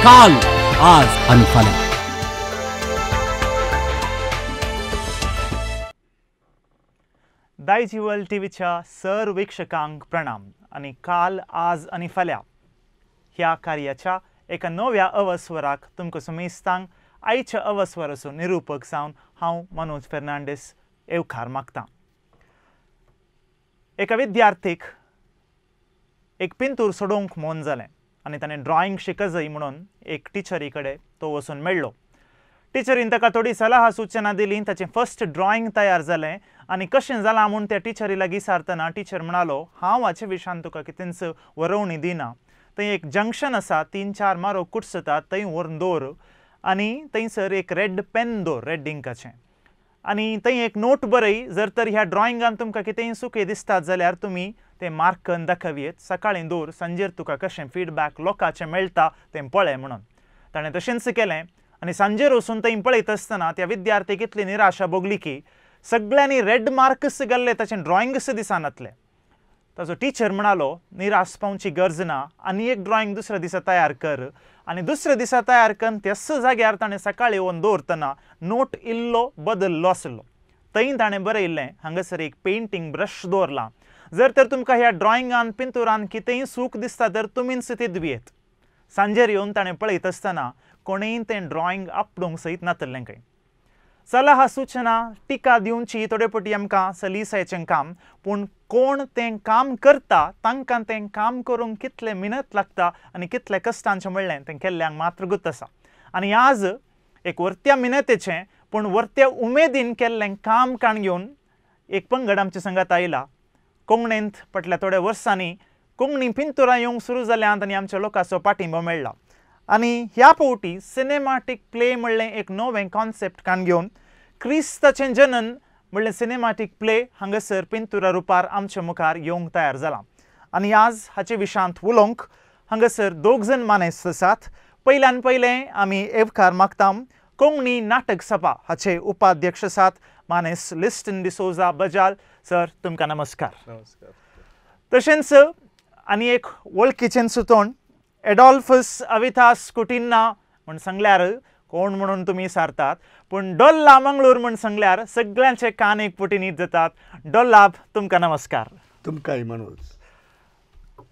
काल, आज आनी फाल्यां. दायजिवर्ल्ड टीव्हीच्या सर वीक्षकांक प्रणाम आनी काल, आज आनी फाल्यां ह्या कार्याच्या एका नव्या अवस्वराक तुमकां सुमेस्तांक आयच्या अवस्वराचो निरुपक जावन हांव मनोज फेर्नांडीस येवकार मागतां. एका विद्यार्थीक एक पिंतूर सोडोवंक मन जालें आनी ताणें ड्रॉइंग शिकजय म्हणून एक टिचरी कडेन तो वचून मेळ्ळो. टिचरीन ताका थोडी सलाह सुचना दिली. ताचें फर्स्ट ड्रॉइंग तयार जालें आनी कशें जालां म्हूण त्या टिचरी लागीं विचारतना टिचर म्हणालो, हांव हाचे विशयान तुका कितेंच वरोवणी दिना. थंय एक जंक्शन आसा, 3-4 मारो कुटसता, थंय व्हरून दवर आनी थंयसर एक रेड पेन दवर, रेड इंकाचें, आनी थंय एक नोट बरय. जर तर ह्या ड्रॉइंगान तुमकां कितेंय चुकी दिसतात जाल्यार तुमी तें मार्कन दाखोवयेत. सकाळीं दवर, सांजेर तुका कशें फिडबॅक लोकांचें मेळटा तें पळय म्हणून. ताणें तशेंच केलें आनी सांजेर वचून थंय पळयत आसतना त्या विद्यार्थीक इतली निराशा भोगली की सगळ्यांनी रेड मार्कस घाल्ले, ताचें ड्रॉइंगस दिसनातलें. ताचो टिचर म्हणालो, निराश पावची गरज ना, आनी एक ड्रॉइंग दुसऱ्या दिसा तयार कर. आनी दुसऱ्या दिसा तयार करून त्याच जाग्यार ताणें सकाळीं येवन दवरतना नोट इल्लो बदल्लो आसलो. थंय ताणें बरयल्लें, हांगासर एक पेंटींग ब्रश दवरलां, जर तर तुमकां ह्या ड्रॉइंगान पिंतुरान कितेंय सूख दिसता तर तुमीच ती दिवयेत. सांजेर येवन ताणें पळयत आसतना कोणेंय तें ड्रॉइंग आपडूंक सयत नातलें. खंय सलाह सुचना टिका दिवची थोडे पटी आमकां सलीसायचें काम, पूण कोण तें काम करता तांकां तें काम करूंक कितलें मिनत लागता आनी कितलें कश्टांचें म्हणलें तें केल्ल्यांक मात्र गुत आसा. आनी आज एक वर्त्या मिनतेचें पूण वर्त्या उमेदीन केल्लें काम काण घेवन एक पंगड आमच्या संगात आयला. कोंकणींत फाटल्या थोड्या वर्सांनी कोंकणी पिंतुरां येवंक सुरू जाल्यांत आनी आमच्या लोकांचो पाठिंबो मेळ्ळा. आनी ह्या फावटी सिनेमॅटीक प्ले म्हणलें एक नवें कॉन्सेप्ट काण घेवन क्रिस्ताचें जनन म्हणलें सिनेमॅटीक प्ले हांगासर पिंतुरा रुपार आमच्या मुखार येवंक तयार जालां. आनी आज हाचे विशांत उलोवंक हांगासर दोग जण मानेस्त आसात. पयल्यान पयलें आमी येवकार मागता कोंकणी नाटक सभा हाचे उपाध्यक्ष आसात मानेस्त लिस्टन डिसोजा बजाल सर, तुमकां नमस्कार. नमस्कार. तशेंच आनी एक वळखीचें सुतोण एडॉल्फस अविथास कुटिन्ना म्हूण सांगल्यार कोण म्हणून तुमी सारतात, पूण डोल्ला मंगळूर म्हूण सांगल्यार सगळ्यांचे कान एक पुटी नीट जातात. डोल्लाब, तुमकां नमस्कार. तुमकांय मनोज.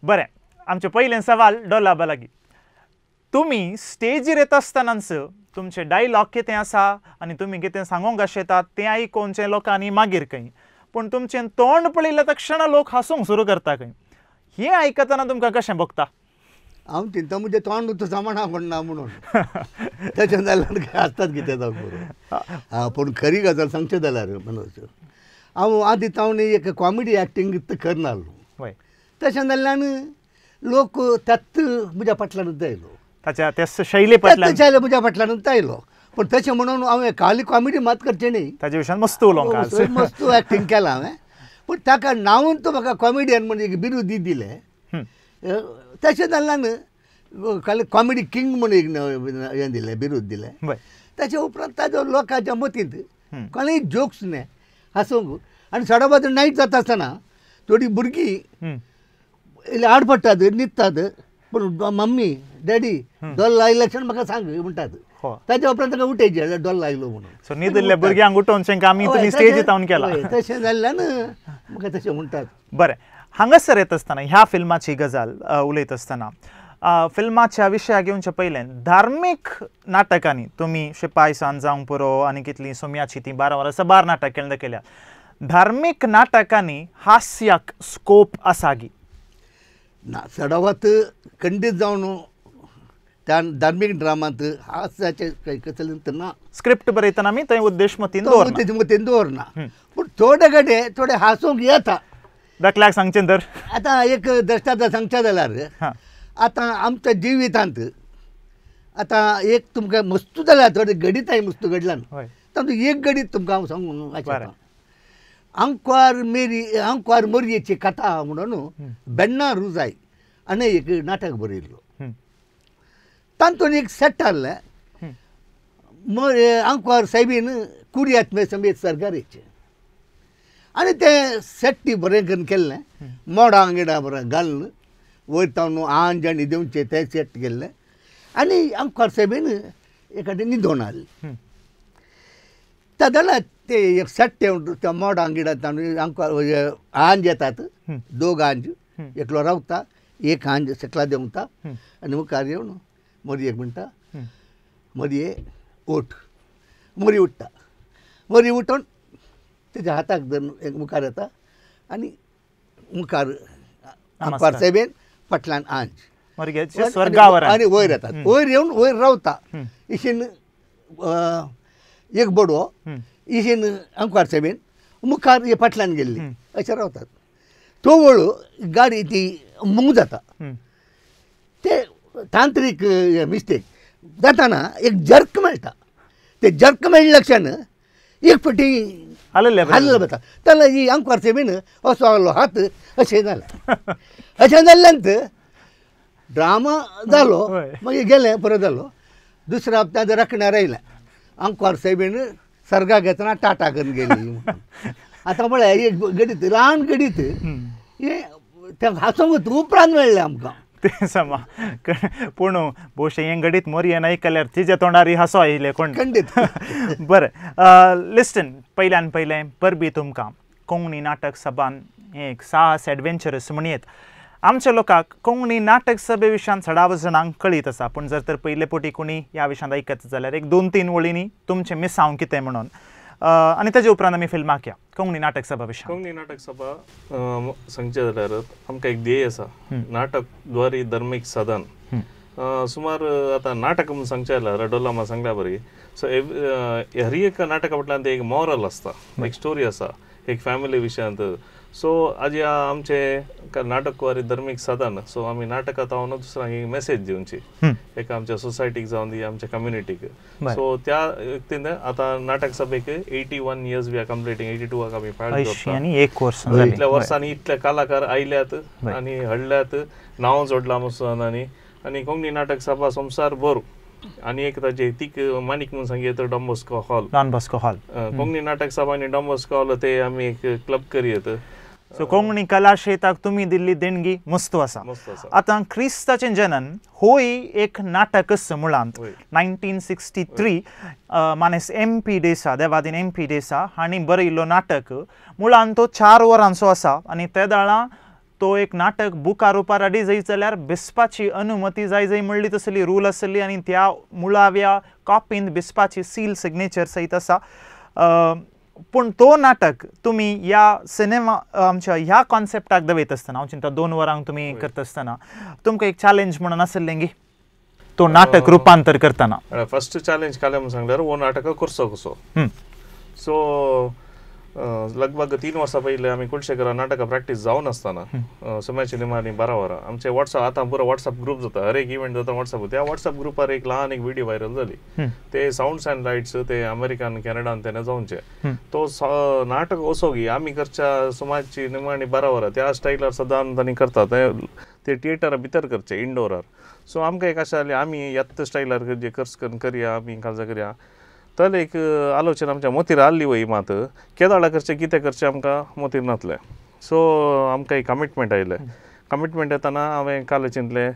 बरें, आमचें पयलें सवाल डोल्लाबा लागीं. तुमी स्टेजीर येता आसतनाच तुमचे डायलॉग कितें आसा आनी तुमी कितें सांगूंक आशेतात तें आयकोवचें लोकांनी मागीर खंय, पूण तुमचें तोंड पळयलें तक्षणा लोक हांसूंक सुरू करता खंय. हें आयकतना तुमकां कशें भोगता? हांव चिंता म्हणजे तोंड तो सामाना पडना म्हणून तशें जाल्यार काय आसतात कितें जावं बरोबर. पूण खरी गजाल सांगचें जाल्यार मनोज, हांव आदी तावन एक कॉमेडी एक्टींग करनासलो. तशें जाल्ल्यान लोक त्यात म्हज्या फाटल्यानूच आयलो, ताच्या त्या शैली फाटल्यान, शैली म्हज्या फाटल्यानूच आयलो. पूण तशें म्हणून हांवें खाली कॉमेडी मात करचें न्ही, ताजे विशयान मस्त उलोवंक, मस्त एक्टींग केलां हांवें. पूण ताका नांवून तो म्हाका कॉमेडियन म्हणजे एक बिरुदी दिलें. तशें जाल्ल्यान खाली कॉमेडी किंग म्हूण एक हें दिलें, बिरूद दिलें. ताचे उपरांत ताजो लोकांच्या मतींत कोणूय जोक्स न्ही हांसूंक. आनी सडा नायट जाता आसतना थोडीं भुरगीं आड पडटात, न्हिदतात, पूण मम्मी डॅडी डोल आयलो क्षण म्हाका सांग म्हणटात. ताच्या उपरांत ताका उठयचे डोल आयलो म्हणून. सो न्हिदिल्ल्या भुरग्यांक उठोवचें काम तुमी स्टेजीर जावन केलां. तशें जाल्ल्यान म्हाका तशें म्हणटात. बरें, हांगासर येता आसतना ह्या फिल्माची गजाल उलयत आसतना फिल्माच्या विशयाक येवचे पयलें धार्मीक नाटकांनी तुमी शिपाय सान जावंक पुरो आनी कितलीं सोम्याची तीं 12 वरां साबार नाटक केन्ना केल्या, धार्मीक नाटकांनी हास्याक स्कोप आसा गी ना? चडावत खंडीत जावन त्या धार्मीक ड्रामांत हास्याचें कांय कसलें ना. स्क्रिप्ट बरयतना आमी थंय उद्देश मतीन दवरना, मतीन दवरना, पूण थोडे कडेन थोडे हांसूंक येता. दाखल्याक सांगचें तर आतां एक दृश्टांत सांगचें जाल्यार आतां आमच्या जिवितांत आतां एक तुमकां मस्तू जाल्यार थोडे गणिताय मस्तू घडल्यान तातूंत एक गणीत तुमकां हांव सांगूंक आशेतां. आंकवार मेरी आंकवार मोरयेची कथा म्हणून बेन्ना रुजाय आनी एक नाटक बरयल्लो. तातूंत एक सेट आहलें आंकवार सायबीन कुरियात्मे समेत सरकारीचें आनी तें सेट्टी बरें करून केल्लें, मोडां गिडां बरें घालून वयर तावन आंज आनी देंवचें तें सेट केल्लें. आनी आमकार सायबीन एखादें न्हिदोन आहली त्या जाल्यार ते एक सट्टे त्या मोडां गिडां आमकां आंज येतात दोग आंज एकलो रावता एक आंज सकला देंवता आनी मुखार येवन मदीं एक म्हणटा मदीं ओठ मोरी उठ्ठा मोरी उठून तेज्या हाताक धरून एक मुखार येता आनी मुखार आमकार सायबीन फाटल्यान आंज आनी वयर येतात वयर येवन वयर रावता इशीन एक बडवो इशीन आमकार सायबीन मुखार हे फाटल्यान गेल्ली अशें रावतात तो वळू गाडी ती मूव जाता ते तांत्रीक मिस्टेक जाताना एक जर्क मेळटा ते जर्क मेळ्ळे क्षण एक फावटी हालले वता तेन्ना ही आमकार सायबीन असो आहलो हात अशें जालें अशें जाल्ल्यान ड्रामा जालो मागीर गेलें परत जालो दुसऱ्या हप्त्यांत राखण्यार आयलें आमकार सायबीन सर्गाक येतना टाटा करून गेली आतां म्हळ्यार एक गडीत ल्हान गडीत हें तें हांसूंक उपरांत मेळ्ळें आमकां तें समा पूण भोवशें हें घडीत मोरयेन आयकल्यार तिज्या तोंडार हांसो आयिल्लें कोण खंडीत बरें लिस्टन पयल्यान पयलें परबी तुमकां कोंकणी नाटक सभान हें एक साहस एडवेंचरस म्हणयेत आमच्या लोकांक कोंकणी नाटक सभे विशयान चडाव जाणांक कळीत आसा पूण जर तर पयले फावटी कोणी ह्या विशयांत आयकत जाल्यार एक 2-3 वळींनी तुमचें मिसांव कितें म्हणून आनी तेजे उपरांत आमी फिल्माक या कोंकणी नाटक सभा विशयान. कोंकणी नाटक सभा सांगचें जाल्यार आमकां एक ध्येय आसा नाटक द्वारे धर्मीक साधन सुमार आतां नाटक म्हूण सांगचें जाल्यार डोलामा सांगल्या बरी सो हर एक नाटका फाटल्यान एक मॉरल आसता एक स्टोरी आसा एक फॅमिली विशयांत सो आज ह्या आमचे नाटक वारी धर्मीक साधन सो आमी नाटकां जावन दुसऱ्यांक एक मेसेज दिवची एका आमच्या सोसायटीक जावन दी आमच्या कम्युनिटीक सो त्या व्यक्तीन आतां नाटक सभेक 81 years we are completing 82 आमी पाड दवरता इतल्या वर्सांनी इतले कलाकार आयल्यात आनी हडल्यात नांव जोडलां मसून आनी आनी कोंकणी नाटक सभा संवसार भर आनी एक ताजे तीक माणिक म्हूण सांगयेत Don Bosco hall Don Bosco hall Konkani Natak Sabha आनी डॉन बॉस्को हॉल ते आमी एक क्लब करयेत सो कोंकणी कला शेताक तुमी दिल्ली देणगी मस्त आसा. आतां क्रिस्ताचें जनन होय एक नाटकच मुळांत 1963 मानेस एम पी डेसा देवादीन एम पी डेसा हांणी बरयल्लो नाटक मुळांत तो 4 वरांचो आसा आनी ते दाळा तो एक नाटक बुकार रुपार रेडी जायत जाल्यार बिस्पाची अनुमती जाय जाय म्हणली तसली रूल आसली आनी त्या मुळाव्या कॉपींत बिस्पाची सील सिग्नेचर सयत आसा. पूण तो नाटक तुमी ह्या सिनेमा आमच्या ह्या कॉन्सेप्टाक दवयत आसतना हांव चिंता 2 वरांक तुमी करता आसतना तुमकां एक चॅलेंज म्हणून आसलें गी तो नाटक रुपांतर करतना? फर्स्ट चॅलेंज काले म्हणून सांगल्यार हो नाटक करचो कसो. सो लगभग 3 वर्सां पयलीं आमी कुलशेखरा नाटकां प्रॅक्टीस जावन आसतना सुम्याची निमाणी 12 वरां आमचे वॉट्सअप आतां पुरो वॉट्सअप ग्रूप जाता हर एक इव्हेंट जाता वॉट्सअप त्या वॉट्सअप ग्रुपार एक ल्हान एक व्हिडिओ व्हायरल जाली ते सावंड्स अँड लायट्स ते अमेरिकन कॅनडान तेन्ना जावचे तो नाटक असो की आमी करच्या सुमाची निमाणी 12 वरां त्या स्टायलार सदां तांणी करतात ते थिएटरा भितर करचे इंडोरार. सो आमकां एक आशा जाली आमी ह्याच स्टायलार जे कर्स करून करया आमी काजां करया तर एक आलोचना आमच्या मोतीर आहली वय मात केदाळा करचें कितें करचें आमकां मोतीर नासलें. सो आमकां एक कमिटमेंट आयलें कमिटमेंट येतना हांवें काल चिंतलें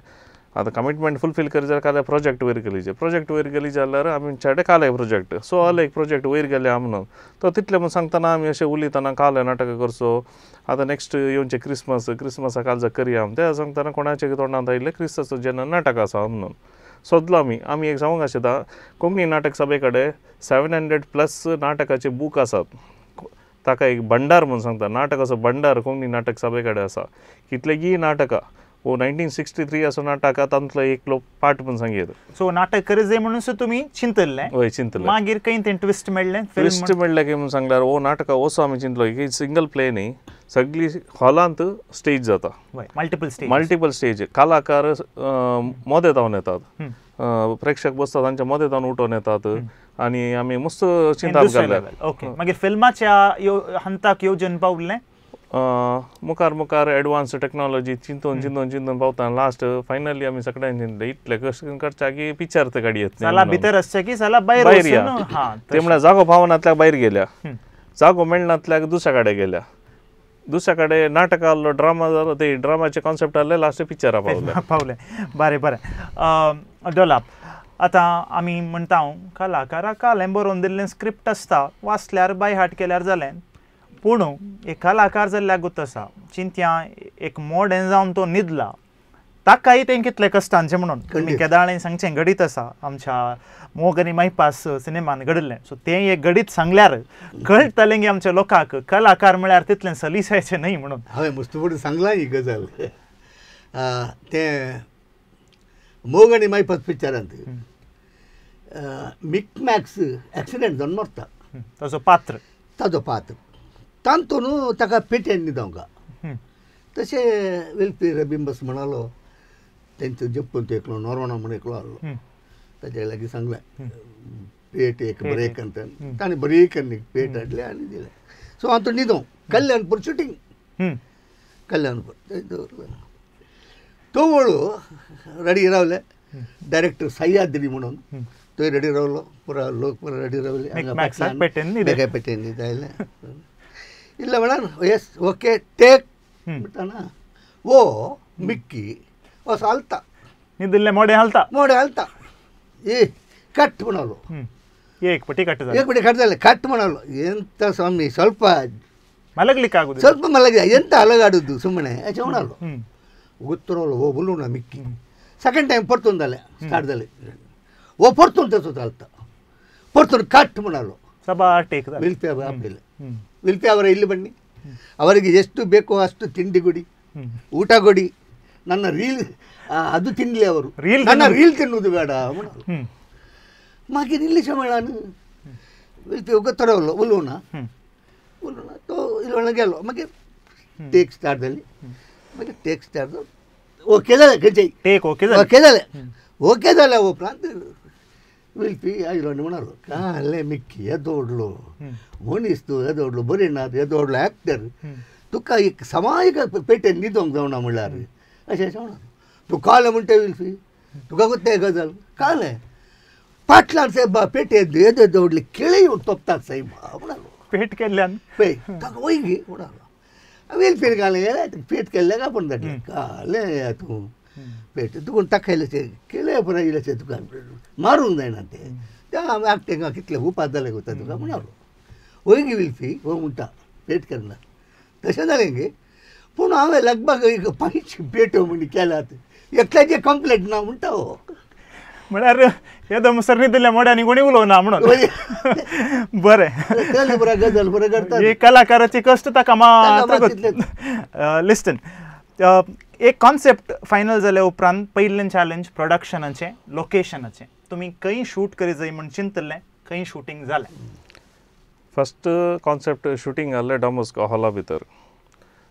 आतां कमिटमेंट फुलफील करी जाल्यार काल प्रोजेक्ट वयर गेली प्रोजेक्ट वयर गेली जाल्यार आमी चेडे काल एक प्रोजेक्ट सो आल एक प्रोजेक्ट वयर गेले म्हणून तो तितलें म्हूण सांगतना आमी अशें उलयतना काल नाटकां करचो आतां नेक्स्ट येवचें क्रिसमस क्रिसमसा काल करया तें सांगतना कोणाचे तोंडांत आयिल्लें क्रिस्ताचो जेन्ना नाटक आसा म्हणून सोदलो आमी आमी एक सांगूंक आशिल्लो कोंकणी नाटक सभे कडेन 700+ नाटकाचे बूक आसात ताका एक भंडार म्हूण सांगता नाटकाचो भंडार कोंकणी नाटक सभे कडेन आसा कितलेगी नाटकां वो 1963 असो नाटक तांतलो एकलो पार्ट म्हूण सांगयत. सो नाटक करी जाय म्हणून तुमी चिंतल्लें? हय चिंतलें. मागीर खंय तें ट्विस्ट मेळ्ळें? ट्विस्ट मेळ्ळें की म्हूण सांगल्यार हो नाटक असो आमी चिंतलो की सिंगल प्ले न्ही सगळी हॉलांत स्टेज जाता मल्टिपल स्टेज मल्टिपल स्टेज कलाकार मोदें जावन येतात प्रेक्षक बसतात तांच्या मोदें जावन उठोवन येतात आनी आमी मस्त चिंतप घालें. ओके मागीर फिल्माच्या हंताक येवजन पावलें? मुखार मुखार एडवान्स टेक्नॉलॉजी चिंतून चिंतून चिंतून पावता लास्ट फायनली आमी सगळ्यांनी चिंतलें इतलें कशें करता की पिक्चर तर गाडी येत साला भितर आसचें की साला भायर या ते म्हळ्यार जागो पावनातल्याक भायर गेल्या जागो मेळनातल्याक दुसऱ्या कडेन गेल्या दुसऱ्या कडेन नाटक आहलो ड्रामा जालो ते ड्रामाचे कॉन्सेप्ट आहले लास्ट पिक्चरा पावले पावले. बरें बरें दोलाप, आतां आमी म्हणटा कलाकाराक कालें बरोवन दिल्लें स्क्रिप्ट आसता, वाचल्यार बाय हार्ट केल्यार जालें. पूण एक कलाकार जाल्ल्याक गोत आसा चिंत्या एक मोडें जावन तो न्हिदला, ताकाय तें कितलें कश्टांचें म्हणून तुमी केदाळें सांगचें घडीत आसा आमच्या मोग आनी मायपास सिनेमान घडिल्लें. सो तें एक घडीत सांगल्यार कळटलें की आमच्या लोकांक कलाकार म्हळ्यार तितलें सलीसायचें न्हय म्हणून. हांवें मुस्त फुडें सांगलां ही गजाल. तें मोग आनी मायपास पिक्चरांत मिक मॅक्स एक्सिडेंट जावन मरता, ताजो पात्र, ताजो पात्र तातूंत ताका पेटेन न्हिदोंका. तशें वेलपी रबिंबस म्हणालो तेंचो जप्पून तो एकलो नोरोणा म्हण एकलो आहलो, ताजे लागीं सांगलें पेट एक ब्रेक ताणें ब्रेक आनी पेट हाडलें आनी दिलें. सो हांव तो न्हिदों कल्याणपूर शुटींग, कल्याणपूर दवरलें. तो वळू रेडी रावले, डायरेक्टर सह्याद्री म्हणून तोय रेडी रावलो, पुरा लोक पुरा रेडी रावले, पेटेन न्हिदायलें. इल्लें म्हळ्यार येस ओके टेक म्हणटाना वो मिक्की असो हालता, न्हिदिल्लें मोडें हालता, मोडें हालता, ए कट म्हणालो, एक पटी कट जालें, एक पटी कट जालें, कट म्हणालो. ಎಂತ ಸ್ವಾಮಿ ಸ್ವಲ್ಪ ಮಲಗಲಿಕ್ಕೆ ಆಗುದು, ಸ್ವಲ್ಪ ಮಲಗಿ ಎಂತ ಅಲಗಾಡುದು ಸುಮ್ಮನೆ ಅಚ್ಚೆ म्हणालो. ಗೊತ್ತಿರೋಲ್ಲ ಓ ಬುಲ್ಲುಣ ಮಿಕ್ಕಿ ಸೆಕೆಂಡ್ ಟೈಮ್ ಪೊರ್ತುಂದಲೆ ಸ್ಟಾರ್ಟ್ದಲ್ಲಿ ಓ ಪೊರ್ತುಂತ ಸುತ್ತ ಪೊರ್ತುಂಡು ಕಟ್ म्हणालो. ಸಬಾ ಟೇಕ್ ವಿಲ್ಪಿ ಆಗಲಿಲ್ಲ. ವಿಲ್ಪಿ ಅವರ ಇಲ್ಲಿ ಬನ್ನಿ, ಅವರಿಗೆ ಎಷ್ಟು ಬೇಕೋ ಅಷ್ಟು ತಿಂಡಿ ಕೊಡಿ, ಊಟ ಕೊಡಿ, ನನ್ನ ರೀಲ್ ಅದು ತಿನ್ನಲಿ ಅವರು, ನನ್ನ ರೀಲ್ ತಿನ್ನುವುದು ಬೇಡ म्हणालो. ಮಾಗಿನ ಇಲ್ಲಿ ಶಮಳಾನು ವಿಲ್ಪಿ ಗೊತ್ತಿರೋಲ್ಲ ಉಲ್ಲೋಣ ಉಲ್ಲೋಣ ತೋ ಇಲ್ಲಿ ಒಳಗೆ ಮಗೆ ಟೇಕ್ ಸ್ಟಾರ್ಟ್ದಲ್ಲಿ ಮಗೆ ಟೇಕ್ ಸ್ಟಾರ್ಟ್ ಓಕೆ जालें, खंयचे टेक ओके ओके जालें, ओके जालें. उपरांत विल्पी आयलो आनी म्हणालो काले मिक्की येदो व्हडलो मनीस तूं, येदो व्हडलो बरी ना, येदो व्हडलो एक्टर, तुका एक समायक पेटेन न्हिदोंक जावना म्हणल्यार अशें अशें म्हणा. तूं कालें म्हणटा विल्फी, तुका कोत्ता गजाल कालें पाटल्यान सायबा पेटे येदो येदो व्हडले केळी येवन तोपतात सायबा म्हणालो. पेट केल्ल्यान पळय ताका वय म्हणालो. वेलफेर घालें पेट केल्लें काय पण जालें घालें तूं पेट तुका ताकयलें केलें पुराय इल्लें तुका मारूंक जायना तें तें हांवें आगटेंगा कितलें उपास जालें वता तुका म्हणालो. वय विल्फी हो म्हणटा पेट करना तशें जालें गे. पूण हांवें लगभग एक 5 पेटो म्हण केल्यात, एकल्याचें कंप्लेंट ना म्हणटा हो. म्हळ्यार येदो मुसर न्हिदिल्ल्या मोड्यांनी कोणी उलोवना म्हणून. बरें, गजाल बरें करता, हे कलाकाराचे कश्ट ताका मात्र. लिस्टन, एक कॉन्सेप्ट फायनल जाल्या उपरांत पयलें चॅलेंज प्रोडक्शनाचें, लोकेशनाचें. तुमी खंय शूट करी जाय म्हूण चिंतलें, खंय शुटींग जालें? फर्स्ट कॉन्सेप्ट शुटींग जालें डॉन बॉस्को हॉला भितर.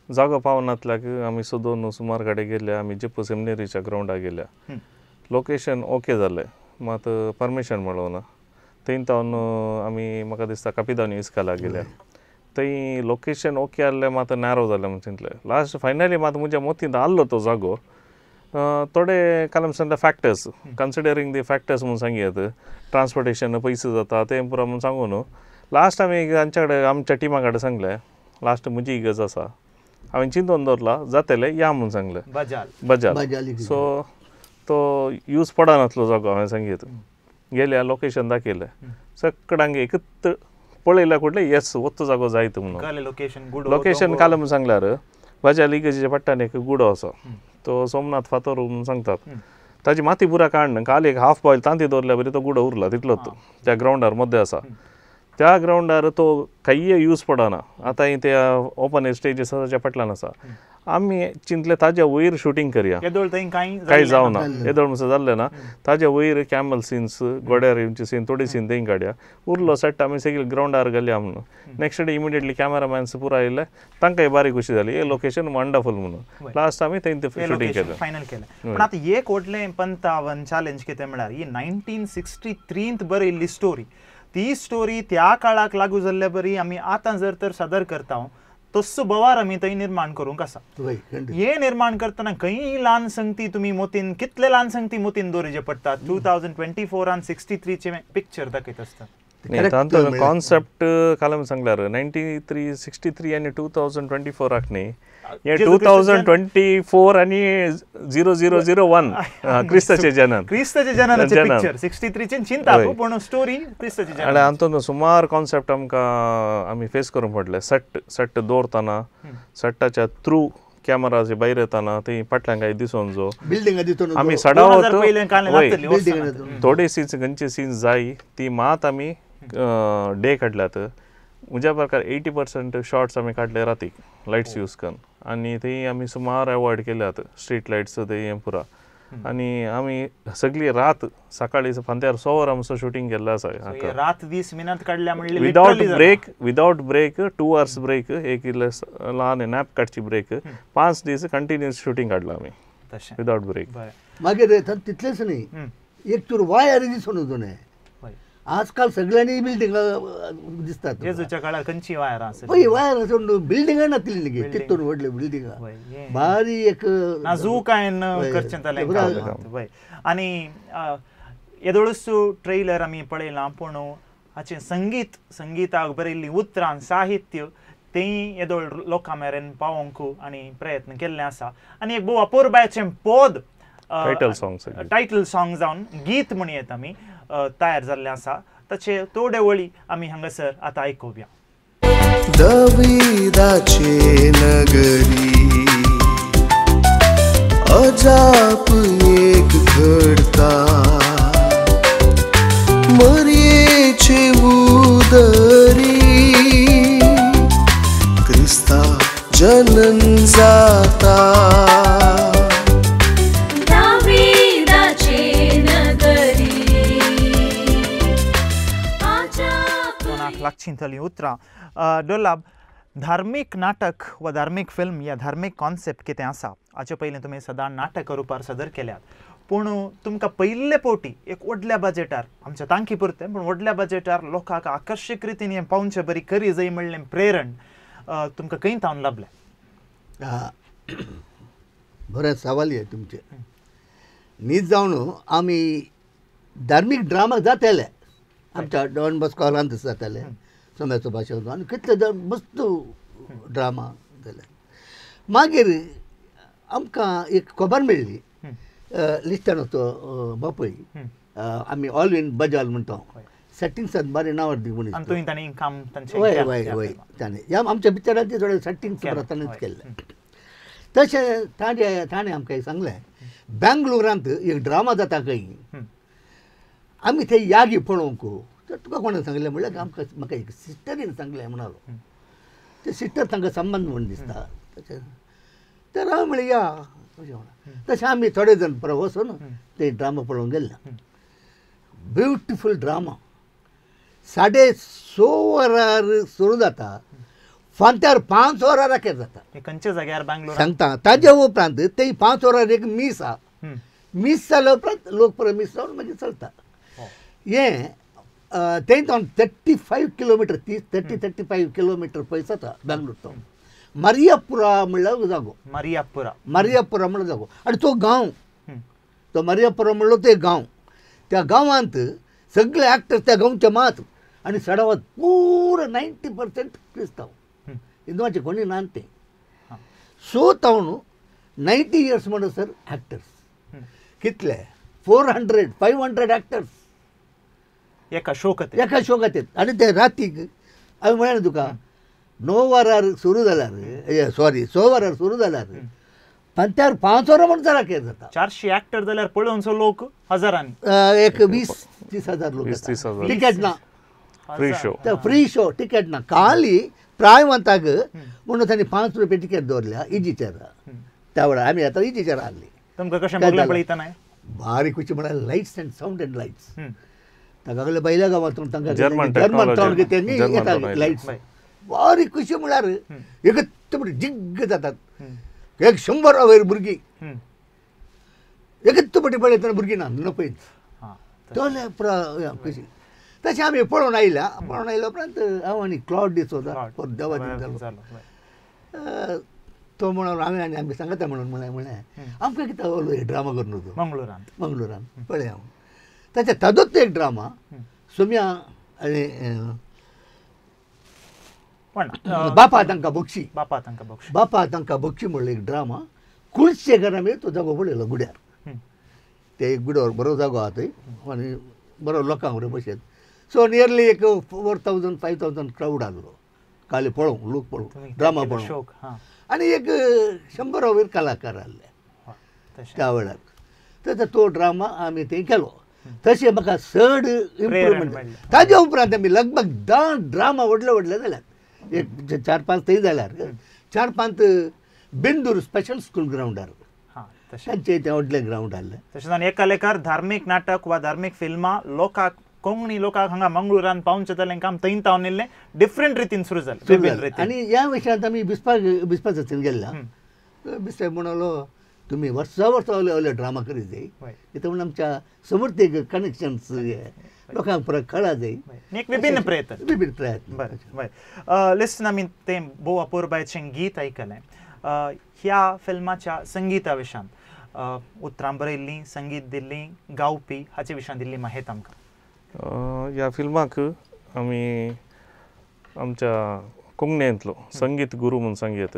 जागो पावनातल्याक आमी सोदून सुमार कडेन गेले, आमी जेप्पू सेमिनरीच्या ग्रावंडार गेल्या. लोकेशन ओके जालें, मात परमिशन मेळोना. थंय तावन आमी म्हाका दिसता कापिदांव इस्काला गेल्या, थंय लोकेशन ओके आहलें मात नॅरो जालें म्हूण चिंतलें. लास्ट फायनली मात म्हज्या मोतींत आहलो तो जागो. थोडे कलम सांगता फॅक्टर्स, कन्सिडरींग दी फॅक्टर्स म्हूण सांगयात, ट्रान्सपोर्टेशन पयशे जाता तें पुरो म्हूण सांगू न्हू. लास्ट आमी तांच्या कडेन आमच्या टिमा कडेन सांगलें, लास्ट म्हजी गरज आसा, हांवें चिंतून दवरलां जातलें या म्हूण सांगलें. बजाल बजाल सो तो यूज पडनासलो जागो. हांवें सांगीत गेल्या लोकेशन दाखयलें सगळ्यांक एकच पळयल्या कुडलें येस वत्तो जागो जायत म्हणून. लोकेशन लोकेशन काल म्हूण सांगल्यार बजाल इगर्जेच्या पट्टान एक गुडो आसा, तो सोमनाथ फातोर म्हणून सांगतात, ताजी माती पुरा काडून काल एक हाफ बॉयल तांती दवरल्या बरी तो गुडो उरला तितलोच त्या ग्रावंडार मद्दे आसा. त्या ग्रावंडार तो कांय यूज पडना. आतां ते ओपन स्टेज आसा ताच्या फाटल्यान आसा. आमी चिंतले ताज्या वयर शुटींग करया, कांय जावना, येदोळ म्हणसर जाल्लें ना. ताज्या वयर कॅमल सीन्स, गोड्यार येवचे सीन, थोडे सीन थंय काडया, उरलो सेट आमी सगळे ग्रावंडार घालया म्हणून. नेक्स्ट डे इमिडिएटली कॅमेरामॅन्स पुरा आयले, तांकांय बारी खुशी जाली, हे लोकेशन वंडरफूल म्हणून. लास्ट आमी थंय शुटींग केलें, फायनल केलें. पूण आतां एक व्हडलें पंतावन चॅलेंज कितें म्हळ्यार ही 1963 बरयल्ली स्टोरी, ती स्टोरी त्या काळाक लागू जाल्ले बरी आमी आतां जर तर सादर करता तस्सो बवार आमी थंय निर्माण करूंक आसा. हे निर्माण करतना खंय ल्हान संगती तुमी मोतीन, कितले ल्हान संगती मोतीन दवरचे पडटा? 2024 63 पिक्चर दाखयत आसता. तांचो कॉन्सेप्ट कालम सांगल्यार 93 63 आनी 2024 न्ही हे 2024 आनी 0001 क्रिस्ताचे जनन क्रिस्ताचे जननाचे पिक्चर 63 चेन चिंता पूण स्टोरी क्रिस्ताचे जनन. आनी हातूंत सुमार कॉन्सेप्ट आमकां आमी फेस करूंक पडले. सट सट दवरतना सट्टाच्या थ्रू कॅमेराचे भायर येताना ती फाटल्यान काय दिसून जो बिल्डिंग दिसून आमी सडावत थोडे सीन्स खंयचे सीन्स जाय ती मात आमी डे काडल्यात. म्हज्या प्रकार 80% शॉर्ट्स आमी काडले रातीक लायट्स यूज करून आनी ती आमी सुमार अवॉयड केल्यात स्ट्रीट लायट्स ते पुरा. आनी आमी सगळी रात सकाळी फांत्यार 6 वरां आमचो शुटींग केल्लें आसा. रात दीस मिनत काडल्या म्हणल्यार without break without break 2 hours break एक इल्ले ल्हान नॅप काडची ब्रेक 5 दीस कंटिन्युअस शुटींग काडलां आमी विदाउट ब्रेक. मागीर तितलेंच न्ही एक तूर वायर दिसून वचून आजकाल सगळ्यांनी बिल्डिंग दिसतात. जेजूच्या काळार खंयची वायर आसा पळय वायर आसून बिल्डिंगां नासली न्ही तितून व्हडले बिल्डिंगां बारी एक नाजूकायन करचें जालें. आनी येदोळूच ट्रेलर आमी पळयलां पूण हाचें संगीत संगीताक बरयल्लीं उतरां साहित्य तेंय येदोळ लोकां मेरेन पावोवंक आनी प्रयत्न केल्ले आसा. आनी एक भोव अपुरबायेचें पद टायटल सॉंग जावन गीत म्हण येता आमी तयार जाल्लें आसा. ताचे थोडे वळी आमी हांगासर आतां आयकुया. दविदाचे नगरी अजाप एक घडता मरयेचे उदरी क्रिस्ता जनन जाता. लागचीं उतरां डोलाब धार्मीक नाटक वा धार्मीक फिल्म या धार्मीक कॉन्सेप्ट कितें आसा हाचे पयलीं तुमी सदां नाटक रुपार सादर केल्यात पूण तुमकां पयले फावटी एक व्हडल्या बजेटार आमच्या तांकी पुरतें पूण व्हडल्या बजेटार लोकांक आकर्शीक रितीन हें पावचे बरी करी जाय म्हणलें प्रेरण तुमकां खंय थावन लाभलें? बरें सवाल हें तुमचें. न्हीद जावन आमी धार्मीक ड्रामा जाताले आमच्या डॉन बॉस्को हॉलांत जाताले सोम्याचो भाशे आनी कितले जाण मस्त ड्रामा जाले. मागीर आमकां एक खबर मेळ्ळी लिस्टनाचो बापूय आमी ऑलविन बजाल म्हणटा सेटिंग्सांत बरें नांव दी म्हणून वय वय वय ताणें आमच्या पिक्चरांत थोडे सेटिंग्स ताणेंच केल्लें. तशें ताणें ताणें आमकां सांगलें बेंगलोरांत एक ड्रामा जाता खंय आमी थंय यागी पळोवंक. तर तुका कोणें सांगलें म्हणल्यार आमकां म्हाका एक सिस्टरीन सांगलें म्हणालो. ते सिस्टर तांकां संबंद म्हूण दिसता तशें तर हांवें म्हणलें या अशें म्हणा. तशें आमी थोडे जाण परत वचून ते ड्रामा पळोवंक गेल्ले. ब्युटिफूल ड्रामा 6:30 वरार सुरू जाता फांत्यार 5 वरार अखेर जाता. खंयच्या जाग्यार बेंगलोर सांगता ताजे उपरांत ते 5 वरार एक मीस आहा मीस जाल्या उपरांत लोक परत मीस जावन मागीर चलता. हें थंय तावन 35 किलोमिटर 30-35 किलोमिटर पयस जाता बेंगलोर तावन मरियापुरा म्हणल्यार जागो मरियापुरा मरियापुरा म्हणल्यार जागो आनी तो गांव तो मरियापुरा म्हणलो तो एक गांव. त्या गांवांत सगळे एक्टर्स त्या गांवचे मात आनी सडावत पुरो 90% क्रिस्तांव हिंदवाचे कोणी ना ते. सो तावन 90 इयर्स म्हणसर एक्टर्स कितले 400-500 एक्टर्स एका शो खातीर एका शो खातीर. आनी ते रातीक हांवें म्हळें न्हू तुका 9 वरार सुरू जाल्यार सॉरी 6 वरार सुरू जाल्यार फांत्यार 5 वरां म्हण जाल्यार अखेर जाता. 400 एक्टर जाल्यार पळोवचो लोक हजारांनी एक 20-30 हजार लोक टिकेट ना free show free show ticket ना खाली प्रायवंताक म्हणून तांणी 5 रुपये टिकेट दवरल्या इजी चेर त्या वेळार आमी आतां इजी चेर आहली. तुमकां कशें बगलें पळयतना बारीक खुशी म्हळ्यार lights and sound and lights ताका बैल्या गांवांत तांकां जर्मन टावन कितें येता लायट्स बारीक खुशी म्हळ्यार एकत्र जिग्ग जातात. 100 वयर भुरगीं एकत्र पटी पळयतना भुरगीं ना नपयत तोले खुशी. तशें आमी पळोवन आयल्या पळोवन आयल्या उपरांत हांव आनी क्लॉड डिसोजा देवादीन जालो तो म्हणून हांवें आनी आमी सांगता म्हणून म्हणलें म्हणलें आमकां कितें ड्रामा करून वचो मंगळुरान मंगळुरान पळय हांव ताच्या ताजोच एक ड्रामा सोम्या आनी बापा तांकां बक्षी, बापा तांकां बक्षी, बापा तांकां बक्षी म्हणलो एक ड्रामा कुळशेकर आमी तो जागो पळयलो गुड्यार. ते एक गुड्यार बरो जागो आहा थंय आनी बरो लोकांक बरें बशेन. सो नियरली एक 4000 5000 क्रावड आहलो काले पळोवंक, लोक पळोवंक, ड्रामा पळोवंक. आनी एक 100 वयर कलाकार आहले त्या वेळार. तर तो ड्रामा आमी थंय केलो. तशें म्हाका चड इम्प्रूवमेंट. ताज्या उपरांत आमी लगभग 10 ड्रामा व्हडले व्हडले जाल्यात, एक 4-5 थंय जाल्यार, 4-5 बेंदूर स्पेशल स्कूल ग्रावंडार तांचे तें व्हडलें ग्रावंड आहलें. तशेंच आनी एकालेकार धार्मीक नाटक वा धार्मीक फिल्मां लोकांक कोंकणी लोकांक हांगा मंगळुरान पावचें जालें काम थंय तावन येयल्लें डिफरंट रितीन सुरू जालें. आनी ह्या विशयांत आमी बिस्पाक बिस्पाचें गेल्ल्या, बिस्पाक म्हणलो तुमी वर्सा वर्सा व्हडले व्हडले ड्रामा करीत जाय, कित्याक म्हणून आमच्या समर्थीक कनेक्शन्स लोकांक परत कळा जाय. एक विभिन्न प्रयत्न, विभिन्न प्रयत्न. बरें बरें लिसन आमी तें भोव अपुरबायेचें गीत आयकलें. ह्या फिल्माच्या संगीता विशयांत उतरां बरयल्लीं, संगीत दिल्लीं, गावपी हाचे विशयांत दिल्ली माहिती आमकां. ह्या फिल्माक आमी आमच्या कोंकणींतलो संगीत गुरू म्हूण सांगयत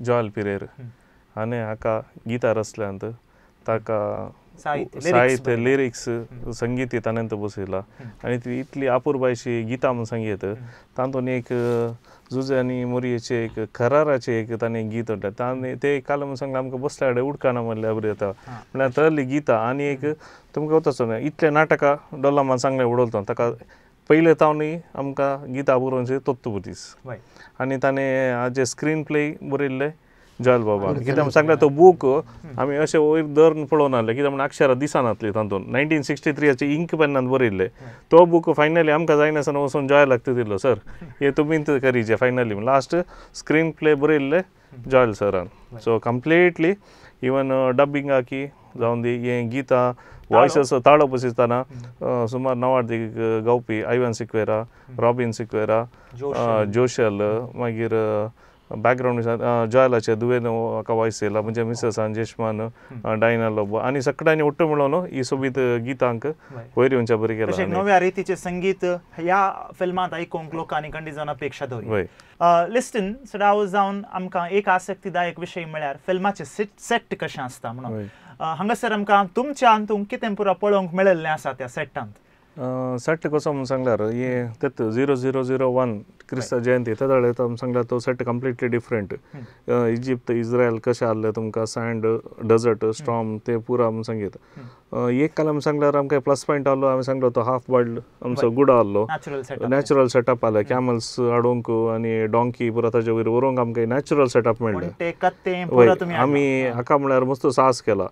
जॉयल पिरेर आनी हाका गितां रचल्यांत, ताका साहित्य लिरिक्स संगीत ताणें बसयलां आनी ती इतली अपुरबायची गितां म्हूण सांगयत. तातूंत एक जुजे आनी मोरयेचें एक कराराचें एक ताणें गीत म्हणटा, ताणें तें काल म्हूण सांगलें आमकां बसल्या कडेन उडकाना म्हणल्यार बरी येता म्हणल्यार तसलीं गितां. आनी एक तुमकां वता न्हय इतलें नाटकां डोलामान सांगलें उडोवता ताका पयलें तावनूय आमकां गितां बरोवचे तत्व बुदीस. आनी ताणें हाजें स्क्रीन प्ले बरयल्लें जॉयल बाबा. कित्याक सांगलें तो बूक आमी अशें वयर धरून पळोवन आहले, कित्याक म्हण अक्षरां दिसनातलीं तातूंत. 1963 इंक पेनान बरयल्लें तो बूक फायनली आमकां जायनासतना वचून जॉयलाक दिलो, सर हे तुमीच करीचे फायनली. लास्ट स्क्रीन प्ले बरयल्लें जॉयल सरान. सो कंप्लिटली इवन डबिंगाकी जावन दी हें गितां वॉयसस ताळो बसयतना सुमार 9 गावपी आयवन सिक्वेरा, रॉबीन सिक्वेरा, जोशल, मागीर बॅकग्रावंड जॉयलाचे दुवेन हाका वॉयस येयला म्हणजे मिसेसान जेशमान, डायना लोबो आनी सगळ्यांनी ಒಟ್ಟು मेळोवन ही सोबीत गितांक वयर येवच्या बरी केला. नव्या रितीचें संगीत ह्या फिल्मांत आयकूंक लोकांनी खंडीत जावन अपेक्षा दवरली. लिस्टन सदांच जावन आमकां एक आसक्तीदायक विशय म्हळ्यार फिल्माचें सेट कशें आसता म्हणून. हांगासर आमकां तुमच्या हातूंत कितें पुरो पळोवंक मेळिल्लें आसा त्या सेटांत? सेट कसो म्हूण सांगल्यार हें तेत 0001 क्रिस्ता जयंती तेदळे सांगल्यार तो set completely different. Egypt Israel कशें आहलें तुमकां सँड डेजर्ट स्टॉर्म ते पुरा म्हूण सांगीत. एक काल सांगल्यार आमकां प्लस पॉयंट आहलो, आमी सांगलो तो हाफ बॉयल्ड आमचो गुड आहलो, नॅचरल सेटअप आहलें. कॅमल्स हाडूंक आनी डोंकी पुरा ताजे वयर व्हरूंक आमकां नॅचरल सेटअप मेळ्ळें. आमी हाका म्हळ्यार मस्त साहस केला,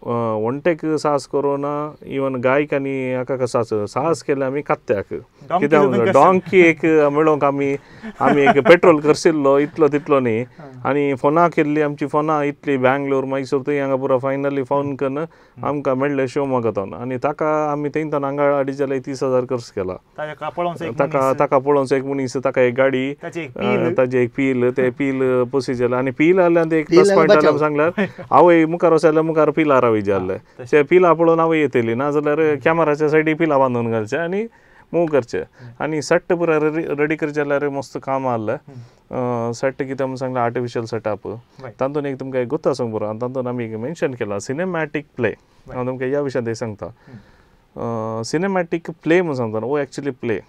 वण्टेक साहस करूं ना, इवन गायक आनी हाका साहस साहस केलें आमी कत्त्याक. कित्याक डोंकी एक मेळोवंक आमी आमी एक पेट्रोल खर्चिल्लो इतलो तितलो न्ही. आनी फोनां केल्ली आमची फोनां इतली बँगलोर मैसूर थंय हांगा पुरो फायनली फोन करून आमकां मेळ्ळें शिवमोग्गा. आनी ताका आमी थंय हांगा अडीच जाल्यार 30,000 खर्च केला. ताका ताका पळोवचो एक मनीस, ताका एक गाडी, ताजी एक पील, ते पील पोसी जालें. आनी पील आहल्यान एक प्लस पॉयंट जालें सांगल्यार आवय मुखार वचल्यार मुखार पिलां रावी जाल्ले, ते पिलां पळोवन आवय येतली, ना जाल्यार कॅमेराच्या सायडी पिलां बांदून घालचें आनी मूव करचें. आनी सेट पुरा रेडी करचें जाल्यार मस्त काम आहलें. सेट कितें म्हूण सांगलें आर्टिफिशियल सेटअप. तातूंत एक तुमकां एक गोत्ता सांग बरो, तातूंत आमी एक मेन्शन केलां सिनेमॅटीक प्ले. हांव तुमकां ह्या विशयांत एक सांगता, सिनेमॅटीक प्ले म्हूण सांगता वो एक्चुअली प्ले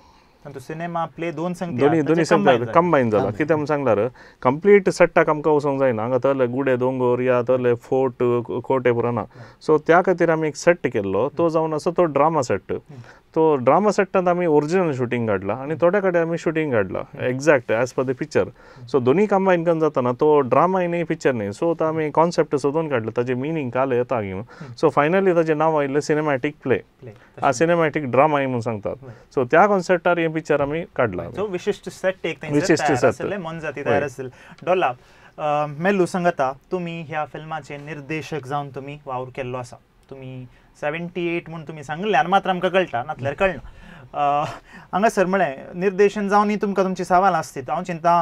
सिनेमा प्ले दोन दोन्ही दोन्ही सांगता कंबायन जाला. कितें म्हूण सांगल्यार कंप्लीट सेटाक आमकां वचोंक जायना, हांगा तसले गुडे दोंगोर या तसले फोर्ट कोटे पुरो ना. सो त्या खातीर आमी एक सेट केल्लो तो जावन आसा तो ड्रामा सेट. तो ड्रामा सेटांत आमी ओरिजिनल शुटींग काडलां आनी थोड्या कडेन आमी शुटींग काडलां exact as per the picture. So दोन्ही कंबायन करून जाताना तो ड्रामा न्ही पिक्चर न्ही. सो तो आमी कॉन्सेप्ट सोदून काडलो, ताजें मिनींग काल येता घेवन. सो फायनली ताजें नांव आयिल्लें सिनेमॅटीक प्ले, आ सिनेमॅटीक ड्रामा म्हणून सांगतात. सो त्या कॉन्सेप्टार हें पिक्चर आमी काडलां. सो विशिश्ट सेट एक विशिश्ट सेट मोनजाती तयार आसले. डोला मेल्लू सांगता, तुमी ह्या फिल्माचे निर्देशक जावन तुमी वावर केल्लो आसा. तुमी 78 म्हूण तुमी सांगलें आनी मात्र आमकां कळटा, नातल्यार कळना. हांगासर म्हळें निर्देशन जावनूय तुमकां तुमची सवाल आसती. हांव चिंता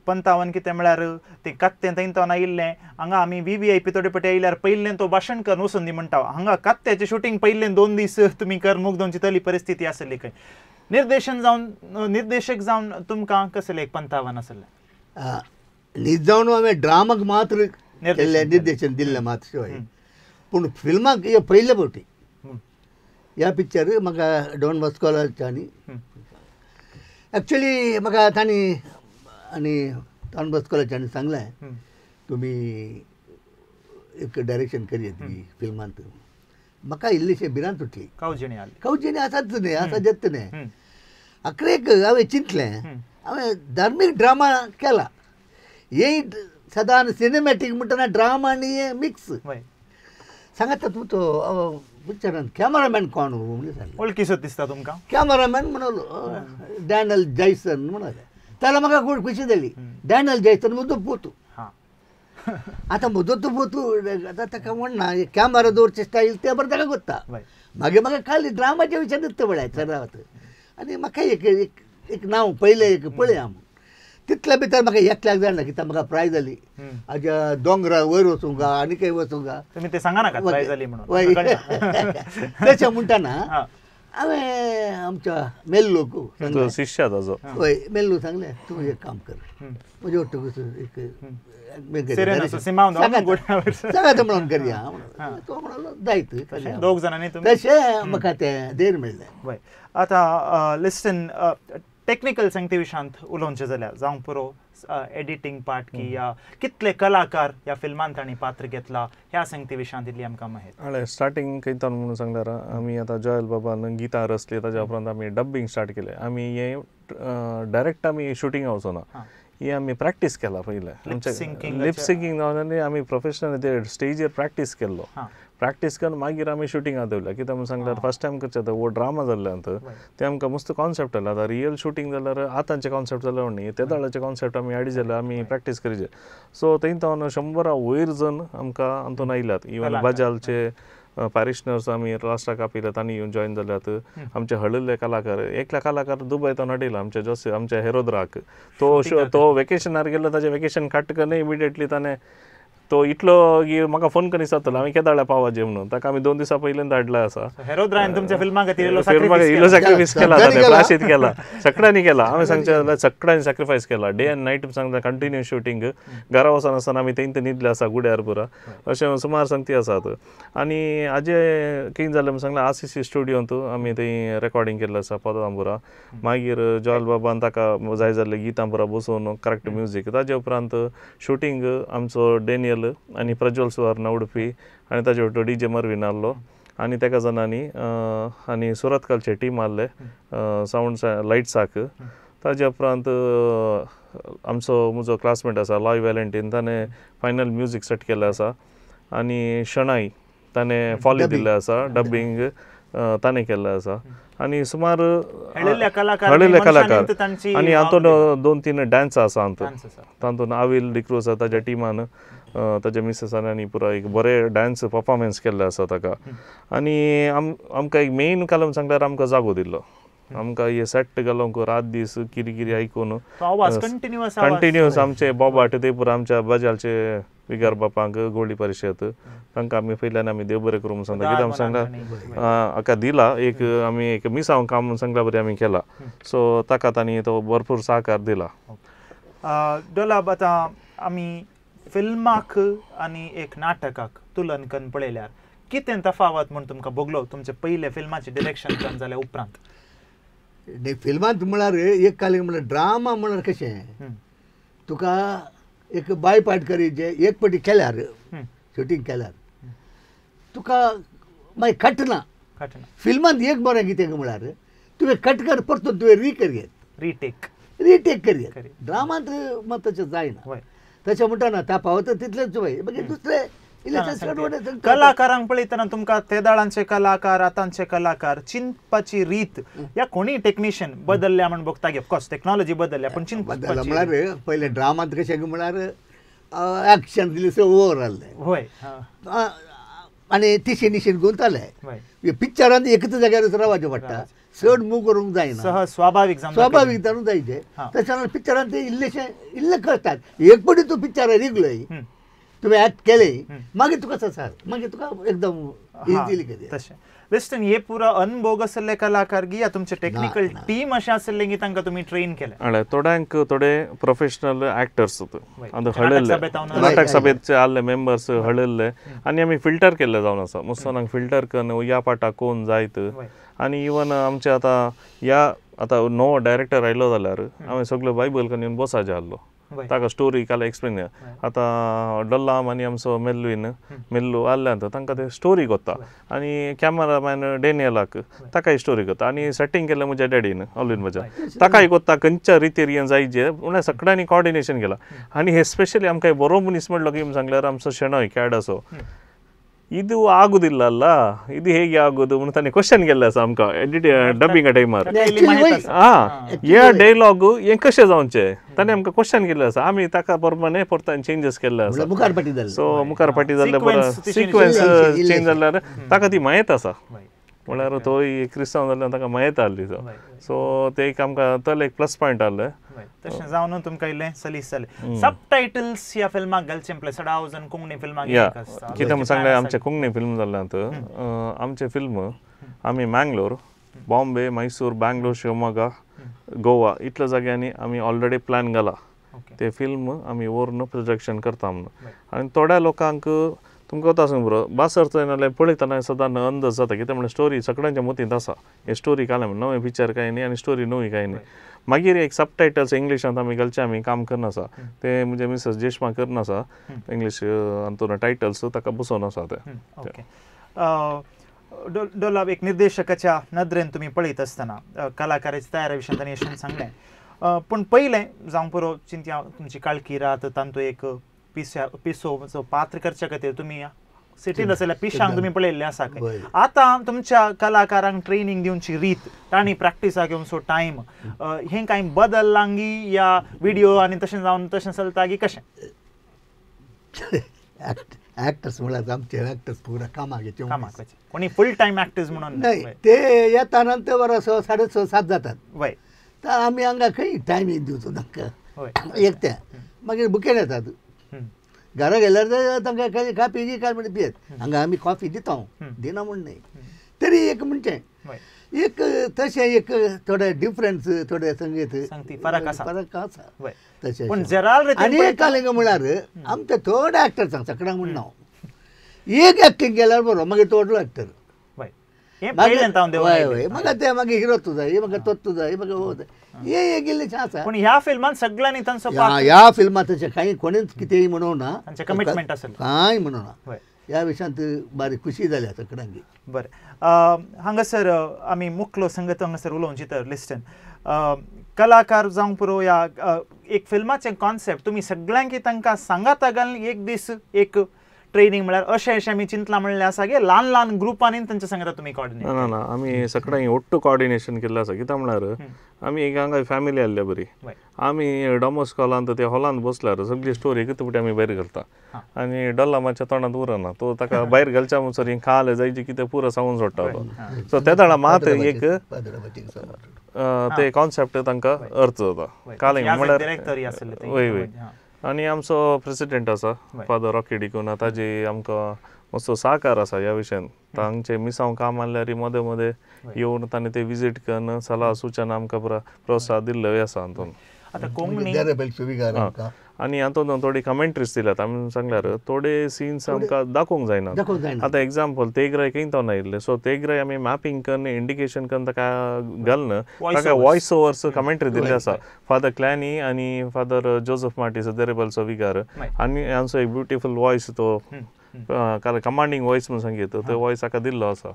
पंतावन कितें म्हळ्यार तें कत्तें थंय तावन आयिल्लें, हांगा आमी VVIP थोडे पटे आयल्यार पयलें तो भाशण करून वचून दी म्हणटा. हांगा कत्त्याचें शुटींग पयलें 2 दीस तुमी कर मुगदोनची तली परिस्थिती आसली खंय. निर्देशन जावन निर्देशक जावन तुमकां कसलें एक पंथावन आसलें? न्हीद जावन हांवें ड्रामाक मात्र केल्लें निर्देशन दिल्लें मात शिवाय, पूण फिल्माक हे पयले फावटी ह्या पिक्चर म्हाका डॉन बॉस्कोलाच्या एक्चुअली म्हाका तांणी आनी डॉन बॉस्कोलाच्यानी सांगलें तुमी एक डायरेक्शन करयत फिल्मांत. म्हाका इल्लीशी भिरांत उठली, कावजेणी आली, कावजेणी आसाच न्ही, आसा जेत न्ही. अकरेक हांवें चिंतलें हांवें धार्मीक ड्रामा केला, हे सदां सिनेमॅटीक म्हणटना ड्रामा आनी हे मिक्स. सांगाता तूं तो पिक्चरान कॅमरामॅन कोण म्हणून सांगलें, वळखीचो दिसता तुमकां कॅमरामॅन म्हणलो डॅनल जॅयसन म्हणले. त्याला म्हाका खूब खुशी जाली, डॅनल जॅयसन म्हजो पूत. आतां म्हजो तो पूत आतां ताका म्हणना कॅमरा दवरचे स्टायल ते बरें ताका कोत्ता. मागीर म्हाका खाली ड्रामाच्या विशयान दिसता पळय सरावत आनी म्हाका एक एक नांव पयलें एक पळया म्हूण. तितल्या भितर म्हाका एकल्याक जाणा कित्याक म्हाका प्रायज जाली आज्या दोंगरा वयर वचूंक आनी खंय वचूंक. तुमी ते सांगा नाका प्रायज जाली म्हणून. तशें म्हणटना हांवें आमच्या मेल्लूक सांगलें, शिष्य ताजो, हय मेल्लू सांगलें तूं एक काम कर म्हजे वट्टूक एक सांगात म्हणून करया, तो म्हणलो जायत. दोग जाणांनी तशें म्हाका तें धैर्य मेळ्ळें. आतां लिसन टेक्निकल संगती विशयांत उलोवचें जाल्यार जावंक पुरो एडिटींग पार्ट की या कितले कलाकार ह्या फिल्मान तांणी पात्र घेतला ह्या संगती विशयांत इल्ली आमकां माहिती. हय, स्टार्टींग खंयतान म्हणून सांगल्यार आमी आतां जॉयल बाबान गितां रचली, ताज्या उपरांत आमी डब्बिंग स्टार्ट केलें. आमी हें डायरेक्ट आमी शुटिंगा वचोना, हे आमी प्रॅक्टीस केला पयलें. लिप सिंकींग जावन आमी प्रोफेशनल ते स्टेजीर प्रॅक्टीस केल्लो. प्रॅक्टीस करून मागीर आमी शुटिंगा देवल्या. कित्याक म्हणून सांगल्यार फर्स्ट टायम करचें आतां वो ड्रामा जाल्ल्यान ते आमकां मस्त कॉन्सेप्ट आयला. आतां रियल शुटींग जाल्यार आतांचे कॉन्सेप्ट जाल्यार न्ही, ते दाळाचे कॉन्सेप्ट आमी हाडी जाल्यार आमी प्रॅक्टीस करीचे. सो थंय तावन 100 वयर जण आमकां हातून आयल्यात. इवन बजालचे पॅरिशनर्स आमी लास्टाक आपयल्या, तांणी येवन जॉयन जाल्यात. आमचे हळिल्ले कलाकार, एकल्या कलाकार दुबय तावन हाडिला आमचे जोसे आमच्या हेरोद्राक, तो तो वेकेशनार गेलो, ताजें वेकेशन काडटकच इमिडिएटली ताणें तो इतलो की म्हाका फोन करी जातलो आमी केदाळ्या पावाचे म्हणून, ताका आमी 2 दिसां पयलीं धाडला आसा. हेरोद्रान तुमच्या फिल्मा खातीर इल्लो सॅक्रिफायस केला, ताणें प्राशीत केला, सगळ्यांनी केला. हांवें सांगचें जाल्यार सगळ्यांनी सॅक्रिफायस केला, डे अँड नायट सांगता कंटिन्यू शुटींग. घरा वचनासतना आमी थंय न्हिदले आसा गुड्यार पुरा, अशें सुमार संगती आसात. आनी हाजे कितें जालें म्हणून सांगलें, आरसीसी स्टुडियोंत आमी थंय रेकॉर्डिंग केल्लें आसा पदां पुरा. मागीर जॉयल बाबान ताका जाय जाल्लें गितां पुरा बसोवन करेक्ट म्युजीक. ताजे उपरांत शुटींग आमचो डेनियल आनी प्रज्वल सुवर्णा उडपी आनी ताजे वटो डी जे मर्विन आहलो आनी तेका जाणांनी आनी सुरतकालचे टीम आहले सावंड लायट्साक. ताजे उपरांत आमचो म्हजो क्लासमेट आसा लॉय वॅलेंटीन, ताणें फायनल म्युजीक सेट केल्लें आसा. आनी शणाई ताणें फॉली दिल्लें आसा, डबिंग ताणें केल्लें आसा. आनी सुमार हळिल्ले कलाकार आनी हातून 2-3 डान्स आसा हातून, तातूंत आविल डिक्रूज आसा ताज्या टिमान, ताज्या मिसेसान आनी पुरो एक बरें डान्स परफॉर्मन्स केल्लें आसा ताका. आनी आमकां एक मेन कलम सांगल्यार आमकां जागो दिल्लो, आमकां हे सेट घालूंक रात दीस किरी आयकून कंटिन्युअस आमचे बोबाट ते पुरो आमच्या बजालचे विगार बापांक गोळी परिशद तांकां आमी पयल्यान आमी देव बरें करूं म्हणून सांगता. कित्याक आमी सांगला हाका दिला एक आमी एक मिसांव काम म्हणून सांगला बरें आमी केला. सो ताका तांणी तो भरपूर सहकार दिला. डोलाब, आतां आमी फिल्माक आनी एक नाटकाक तुलन करून पळयल्यार कितें तफावत म्हूण तुमकां भोगलो तुमचे पयले फिल्माचें डिरेक्शन करून जाल्या उपरांत? फिल्मांत म्हळ्यार एक काल म्हळ्यार ड्रामा म्हळ्यार कशें तुका एक बाय पार्ट करी जे एक पटी केल्यार शुटींग केल्यार तुका मागीर कट ना. फिल्मांत एक बरें कितें म्हळ्यार तुवें कट कर परतून तुवें री करयत, रिटेक करयत. ड्रामांत मात तशें जायना. तशें म्हणटा ना त्या पावता तितलेंच वय, मागीर दुसरें कलाकारांक पळयतना तुमकां ते दाळांचे कलाकार आतांचे कलाकार चिंतपाची रीत या कोणी टेक्निशियन बदलल्या म्हण भोगता? ऑफकोर्स टेक्नॉलॉजी बदलल्या, पूण चिंतपाची म्हळ्यार पयलें ड्रामांत कशें म्हळ्यार एक्शन दिलें ओवर आहलें, हय, आनी तिशी निशीन गुंताले. पिक्चरांत एकच जाग्यार रावचें पडटा, चड मूव करूंक जायना, स्वाभावीक स्वाभावीक जावन जायचे. तशें पिक्चरांत ते इल्लेशें इल्लें करतात. एक पटी तूं पिक्चरार रिगलोय, तुवें एक्ट केलें, मागीर तुका सर मागीर तुका एकदम इजिली करता. तशें लिस्टन हे पुरा अनभोग आसले कलाकार गी या तुमचे टेक्निकल टीम अशें आसले की तांकां तुमी ट्रेन केले? हळ्ळे थोड्यांक थोडे प्रोफेशनल एक्टर्स आतां हळिल्ले नाटक सभेचे आहले मेंबर्स हळिल्ले आनी आमी फिल्टर केल्ले जावन आसा मुसलमानांक फिल्टर करून ह्या पाटाक कोण जायत आनी इवन आमचे आतां ह्या आतां नवो डायरेक्टर आयलो जाल्यार हांवें सगळ्यो बायबल करून येवन बसाचें आहलो ताका स्टोरी काल एक्सप्लेन. आतां डल्लाम आनी आमचो मेल्लून मेल्लू आहल्या तांकां ते स्टोरी कोत्ता आनी कॅमेरामॅन डेनियलाक ताकाय स्टोरी कोत्ता आनी सेटींग केलें म्हज्या डॅडीन ऑलवीन म्हज्या ताकाय कोत्ता खंयच्या रितीर हें जायचे म्हणल्यार सगळ्यांनी कॉर्डिनेशन केलां. आनी हे स्पेशली आमकां बरो मनीस म्हणलो की सांगल्यार आमचो शेणोय कॅड असो ಇದು ಆಗುದಿಲ್ಲ ಅಲ್ಲ ಇದು ಹೇಗೆ ಆಗೋದು ಅಂತ ತಾನೆ ಕ್ವಶನ್ केल्लें आसा आमकां एडिट डबिंगा टायमार. हे डायलॉग हें कशें जावचें ताणें आमकां क्वेश्चन केल्लें आसा आमी ताका प्रमाणे परतान चेंजीस केल्ले आसा मुखार पाटी जालें. सो मुखार पाटी जाल्ले बरें सिक्वेन्स चेंज जाल्यार ताका ती म्हायत आसा म्हळ्यार तोय क्रिस्तांव जाल्यार ताका म्हायत आहली. सो ते एक आमकां तले एक प्लस पॉयंट आहले. तशें जावन तुमकां इल्लें सलीस जालें. सब टायटल्स ह्या फिल्माक घालचें पळय सडाव जण कोंकणी फिल्माक कितें म्हूण सांगलें आमचें कोंकणी फिल्म जाल्यांत आमचें फिल्म आमी मँगलोर बॉम्बे मैसूर बँगलोर शिवमोगा गोवा इतल्या जाग्यांनी आमी ऑलरेडी प्लॅन घाला ते फिल्म आमी व्हरून प्रोजेक्शन करता म्हणून. आनी थोड्या लोकांक तुमकां वता सांग बरो बासर थंय नाल्यार पळयतना सदां अंदाज जाता कितें म्हणल्यार स्टोरी सगळ्यांच्या मतींत आसा हे स्टोरी कांय नवें पिक्चर कांय न्ही आनी स्टोरी नवी कांय न्ही. मागीर एक सब टायटल्स इंग्लिशांत आमी घालचें आमी काम करना आसा तें म्हणजे मिसेस जेशमा करना आसा इंग्लीश हातून टायटल्स ताका बसोवन आसा तें. ओके डोलाब एक निर्देशकाच्या नदरेन तुमी पळयत आसतना कलाकाराच्या तयारी विशयान तांणी अशें सांगलें पूण पयलें जावंक पुरो चिंत्या तुमची काळखी रात तांतू एक पिस्या पिसो पात्र करच्या खातीर तुमी सिटीन आसल्या पिशांक तुमी पळयल्लें आसा खंय. आतां तुमच्या कलाकारांक ट्रेनींग दिवची रीत तांणी प्रॅक्टिसाक घेवचो टायम हें कांय बदल्लां या विडियो आनी तशें जावन तशें चलता की कशें? ॲक्टर्स म्हळ्यार आमचे ॲक्टर्स पुरा कामाक घेचे कामाक कोणी फूल टायम ॲक्टर्स म्हणून नाही ते येता नंतर वरां 6 साडे 6 7 जातात वय तर आमी हांगा खंय टायम दिवचो तांकां एक ते मागीर बुकेन येतात घरा गेल्यार तांकां काय कापी जी काय म्हणजे पियेत हांगा आमी कॉफी दिता दिना म्हूण न्हय तरी एक म्हणचें एक तशें एक थोडे डिफरन्स थोडे संगीत फरक आसा फरक आसा तशें. पूण जराल आनी एक कालिंग म्हळ्यार आमचे थोडे एक्टर्स सगळ्यांक म्हण हांव एक एक्टींग केल्यार बरो मागीर थोडो एक्टर हय हय म्हाका ते मागीर हिरो तूं जाय म्हाका तो तूं जाय म्हाका हो जाय हे एक इल्लेशें आसा. पूण ह्या फिल्मान सगळ्यांनी तांचो ह्या फिल्मांत तशें कांय कोणीच कितेंय म्हणूं ना कमिटमेंट आसलें कांय म्हणूं ना ह्या विशयांत बारीक खुशी जाल्या सगळ्यांक. बरें हांगासर आमी मुखलो संगत हांगासर उलोवची तर लिस्टन कलाकार जावंक पुरो ह्या एक फिल्माचें कॉन्सेप्ट तुमी सगळ्यांक तांकां सांगाता घालून एक दीस एक ट्रेनिंग म्हळ्यार अशें अशें आमी चिंतलां म्हणलें आसा की ल्हान ल्हान ग्रुपांनी तांच्या सांगता तुमी कॉर्डिनेट? ना ना आमी सगळ्यांनी ಒಟ್ಟು कॉर्डिनेशन केल्लें आसा. कित्याक म्हळ्यार आमी एक हांगा फॅमिली आहल्या बरी आमी डॉमोस हॉलांत त्या हॉलांत बसल्यार सगळी स्टोरी एकच फावटी आमी भायर घालता आनी डल्लामाच्या तोंडांत उरना तो ताका भायर घालच्या म्हणसर हें खालें जायचें कितें पुरो सांगून सोडटा तो. सो त्या वेळार मात एक ते कॉन्सेप्ट तांकां अर्थ जाता कालें म्हळ्यार वय वय. आनी आमचो प्रेसिडेंट आसा फादर रॉकी डिकुना ताजी आमकां मातसो सहकार आसा ह्या विशयान. तांचे मिसांव काम आहल्यार मदें मदें येवन तांणी ते विजीट करून सलाह सुचना आमकां प्रोत्साहन दिल्लें आसा हातून. आतां कोंकणी आनी हातून थोडी कमेंट्रीज दिल्यात आमी सांगल्यार थोडे सीन्स आमकां दाखोवंक जायना. आतां एग्जाम्पल तेगराय खंय तो आयिल्ले सो तेगराय आमी मॅपिंग करून इंडिकेशन करून ताका घालून ताका वॉयस ओवर्स कमेंट्री दिल्ली आसा फादर क्लॅनी आनी फादर जोजफ मार्टीस देरेबलचो विगार आनी हांचो एक ब्युटिफूल वॉयस तो कमांडींग वॉयस म्हणून सांगीत तो वॉयस ताका दिल्लो आसा.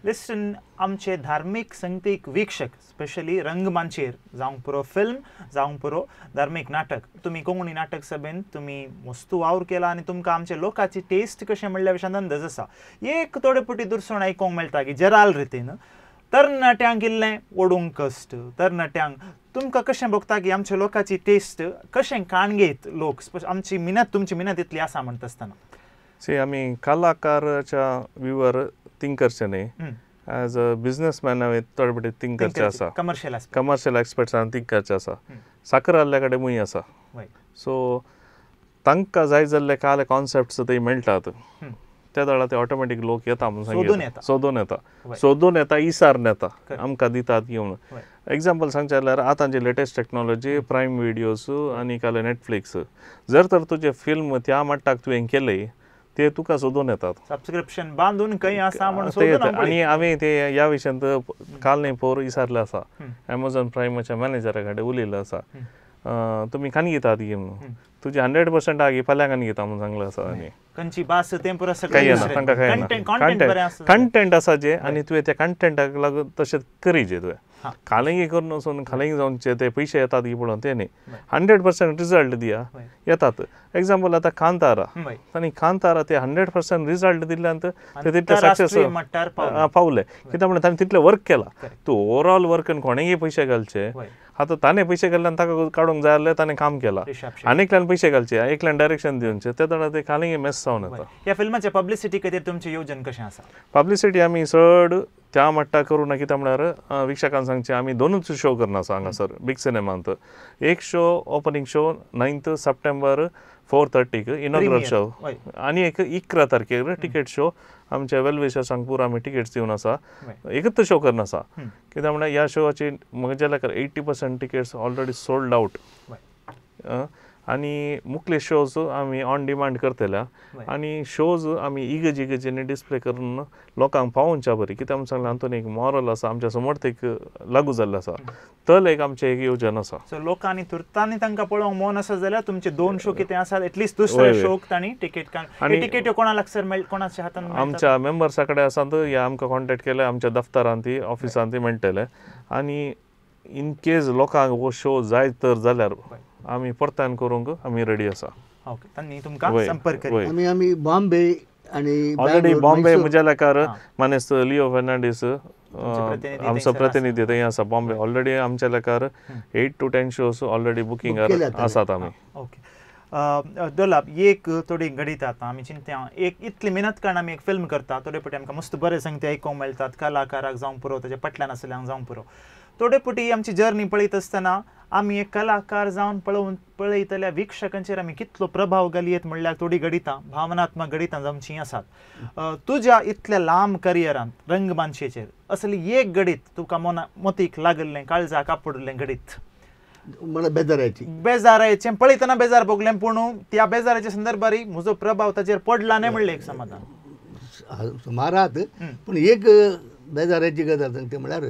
लिसन आमचे धार्मीक संगीत वीक्षक स्पेशली रंगमाचयेर जावंक पुरो फिल्म जावंक पुरो धार्मीक नाटक तुमी कोंकणी नाटक सभेन तुमी वस्तू वावर केला आनी तुमकां आमच्या लोकांची टेस्ट कशें म्हणल्या विशयान अंदाज आसा. एक थोडे पुटी दुरसण आयकोंक मेळटा की जराल रितीन तरणाट्यांक इल्लें ओडूंक कश्ट तरणाट्यांक तुमकां कशें भोगता की आमच्या लोकांची टेस्ट कशें काणगेत लोक आमची मिनत तुमची मिनत इतली आसा म्हणटा आसतना? सी आमी कलाकाराच्या व्यूवर थिंक करचें न्ही एज अ बिजनसमॅन हांवें थोडे फावटी थिंक करचें आसा कमर्शियल एक्सपर्ट्सान थिंक करचें आसा. साकर आहल्या कडेन मूय आसा सो तांकां जाय जाल्ले काले कॉन्सेप्ट्स थंय मेळटात त्या वेळार ते ऑटोमॅटीक लोक येता म्हणून सांगितलं, सोदून येता, सोदून येता, इसार येता, आमकां दितात घेवन. एग्जाम्पल सांगचें जाल्यार आतांची लेटेस्ट टेक्नॉलॉजी प्रायम व्हिडियोज आनी काल नेटफ्लिक्स, जर तर तुजें फिल्म त्या मट्टाक तुवें केलें ते तुका सोदून येतात, सबस्क्रिप्शन बांदून खंय आसा म्हणून सोदून. आनी हांवें ते ह्या विशयांत काल न्ही पोर विचारलें आसा, एमेझॉन प्रायमाच्या मॅनेजरा कडेन उलयलें आसा, तुमी खान घेतात गी म्हणून, तुजी 100% आगी फाल्यां खान घेता म्हणून सांगलें आसा. आनी खंयची भास तें पुरो काय ना तांकां काय ना, कंटेंट आसा जे आनी तुवें त्या कंटेंटाक लागून तशें करीजे तुवें खालंगी करून वचून खालंगी जावचे ते पयशे येतात की पळोवन ते न्ही, 100% रिजल्ट दिया येतात. एग्जाम्पल आतां कांतारा, आनी कांतारा ते 100% रिजल्ट दिल्ल्यान ते तितले सक्सेस पावले, कित्याक म्हणल्यार ताणें तितलें वर्क केलां. तूं ओवरऑल वर्कान कोणेंय पयशे घालचे, आतां ताणें पयशे घाल्ल्यान ताका काडूंक जाय जाल्यार ताणें काम केलां, आनी एकल्यान पयशे घालचे, एकल्यान डायरेक्शन दिवचें, ते जाणां ते खालंगी मेस जावन येता. ह्या फिल्माचे पब्लिसिटी खातीर तुमचें योजन कशें आसा? पब्लिसिटी आमी चड त्या मट्टा करूं ना, कित्याक म्हळ्यार वीक्षकांक सांगचें आमी दोनूच शो करना आसा हांगासर बीग सिनेमांत. एक शो ओपनींग शो 9 सप्टेंबर 4:30 इनॉग्रल शो, आनी एक 11 तारखेर टिकेट शो आमच्या वेलविशर्सांक पुरो आमी टिकेट्स दिवन आसा. एकच शो करना आसा, कित्याक म्हळ्यार ह्या शोची म्हज्या लेखार 80% टिकेट्स ऑलरेडी सोल्ड आउट, आनी मुखले शोज आमी ऑन डिमांड करतले, आनी शोज आमी इगर्ज इगर्जींनी डिस्प्ले करून लोकांक पावोवच्या बरी, कित्याक सांगलें हातून एक मॉरल आसा, आमच्या समर्थीक लागू जाल्लें आसा, तर एक आमचें एक योजन आसा. सो लोकांनी तुर्तांनी तांकां पळोवंक मन आसा जाल्यार तुमचे 2 शो कितें आसा एटलिस्ट दुसरे शोक तांणी तिकेट काड, तिकेट्यो कोणा लागसर मेळ, कोणाच्या हातान? आमच्या मेंबर्सा कडेन आसात या आमकां कॉन्टेक्ट केले आमच्या दफ्तरांत ती ऑफिसांत ती मेळटले. आनी इन केज लोकांक हो शो जाय तर जाल्यार आमी परतान करूंक आमी रेडी आसा. ओके, तांणी तुमकां संपर्क करी. आमी आमी बॉम्बे आनी ऑलरेडी बॉम्बे म्हज्या लेखार मानेस्त लिओ फर्नांडीस आमचो प्रतिनिधी थंय आसा बॉम्बे, ऑलरेडी आमच्या लेखार 8 to 10 shows already booking आसात आमी. ओके दोलाब, एक थोडी घडीत आतां आमी चिंत्या एक इतली मेहनत काडून आमी एक फिल्म करता, थोडे पटी आमकां मस्त बरें सांगते आयकूंक मेळटात, कलाकाराक जावंक पुरो, ताच्या पटल्यान आसल्याक जावंक पुरो. थोडे पटी आमची जर्नी पळयत आसतना आमी एक कलाकार जावन पळोवन पळयतल्या वीक्षकांचेर आमी कितलो प्रभाव घालयेत म्हणल्यार थोडी घडितां भावनात्मक घडितां जावचीं आसात. तुज्या इतल्या लांब करियरांत रंगमाचयेचेर असली एक घडीत तुका मना मोतीक लागिल्लें, काळजाक आपडिल्लें घडीत? मला बेजारायची, बेजारायचें पळयतना बेजार भोगलें, पूण त्या बेजाराच्या संदर्भार म्हजो प्रभाव ताचेर पडला न्हय म्हणलें एक समाधान सुमारात. पूण एक बेजारायची गजाल सांगता म्हळ्यार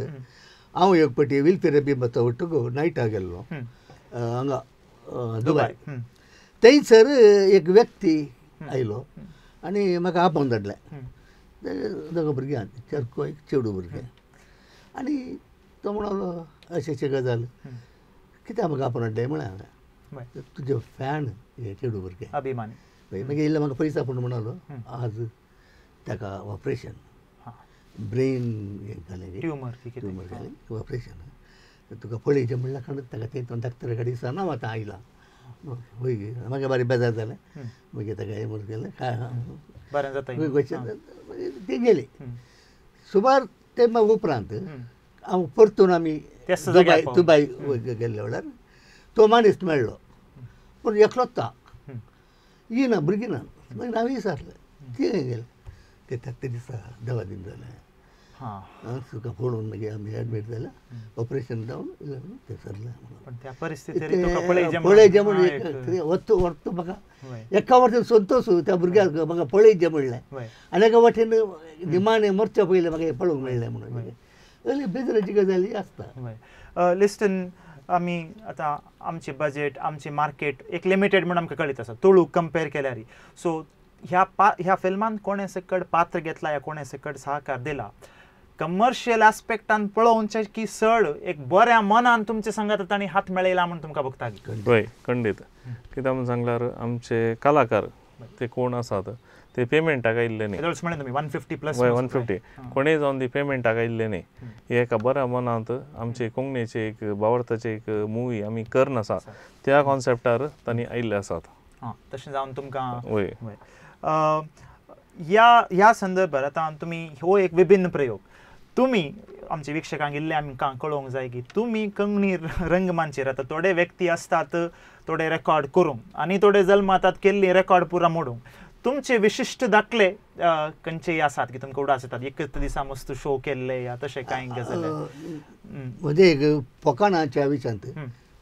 हांव एक पटी विलफेर बी वट्टूक नायटाक गेल्लो हांगा दुबाय, थंयसर एक व्यक्ती आयलो आनी म्हाका आपोवन धाडलें, दोगां भुरग्यां, चेडको एक चेडूं भुरगें, आनी तो म्हणलो अशें अशें गजाल कित्याक म्हाका आपोवन हाडलें म्हळें हांवें, तुजें फॅन हें चेडूं भुरगें अभिमानी. मागीर येयलो म्हाका पयस आपोवन म्हणलो आज ताका ऑपरेशन, ब्रेन हें जालें, ट्युमर ट्युमर जालें, ऑपरेशन तुका पळयचें म्हणल्यार कारण ताका तें डॉक्टरा कडेन दिसना हांव आतां आयलां. वय म्हाका बारीक बेजार जालें, मागीर ताका हें म्हणून गेलें काय बरें जाता मागीर ती गेली. सुमार तेमा उपरांत हांव परतून आमी दुबाय दुबाय गेल्ले वेळार तो माणीस मेळ्ळो, पूण एकलोच तो येना भुरगीं ना, मागीर हांवें विचारलें ती खंय गेलें, ते ते दिसा दवा दिन जालें तुका पळोवन मागीर आमी एडमीट जालें, ऑपरेशन जावन ते सरलें. पळयचें म्हणून वत्तो वत्तो म्हाका एका वाटेन संतोश त्या भुरग्याक म्हाका पळयचें म्हणलें, आनी एका वाटेन निमाणें मरच्या पयलें म्हाका पळोवंक मेळ्ळें म्हणून असली बेजाराची गजाली आसता. लिस्टन, आमी आतां आमचें बजेट आमचें मार्केट एक लिमिटेड म्हूण आमकां कळीत आसा तुळू कंपेर केल्यार, सो ह्या फिल्मान कोणें सकट पात्र घेतला या कोणें सकट सहकार दिला, कमर्शियल आस्पेक्टान पळोवचें की चड एक बऱ्या मनान तुमचे सांगात तांणी हात मेळयला म्हूण तुमकां भोगता? हय खंडीत, कित्याक म्हणून सांगल्यार आमचे कलाकार ते कोण आसात ते पेमेंटाक आयिल्ले न्ही, तुमी 150 प्लस, हय 150 कोणेय जावन ती पेमेंटाक आयिल्ले न्ही. हे एका बऱ्या मनांत आमचे कोंकणीचे एक भावार्थाचे एक मुवी आमी करन आसा त्या कॉन्सेप्टार तांणी आयिल्ले आसात. तशें जावन तुमकां हय ह्या संदर्भार आतां तुमी हो एक विभिन्न प्रयोग तुमी आमच्या वीक्षकांक इल्लें आमकां कळोवंक जाय की तुमी कोंकणी रंगमाचयेर आतां थोडे व्यक्ती आसतात थोडे रेकॉर्ड करूंक आनी थोडे जल्मातात केल्ली रेकॉर्ड पुरा मोडूंक, तुमचे विशिश्ट दाखले खंयचे आसात की तुमकां उडास येतात एकच दिसा मस्त शो केल्ले या तशें कांय गजाली? म्हणजे एक फोकाणाच्या विचांत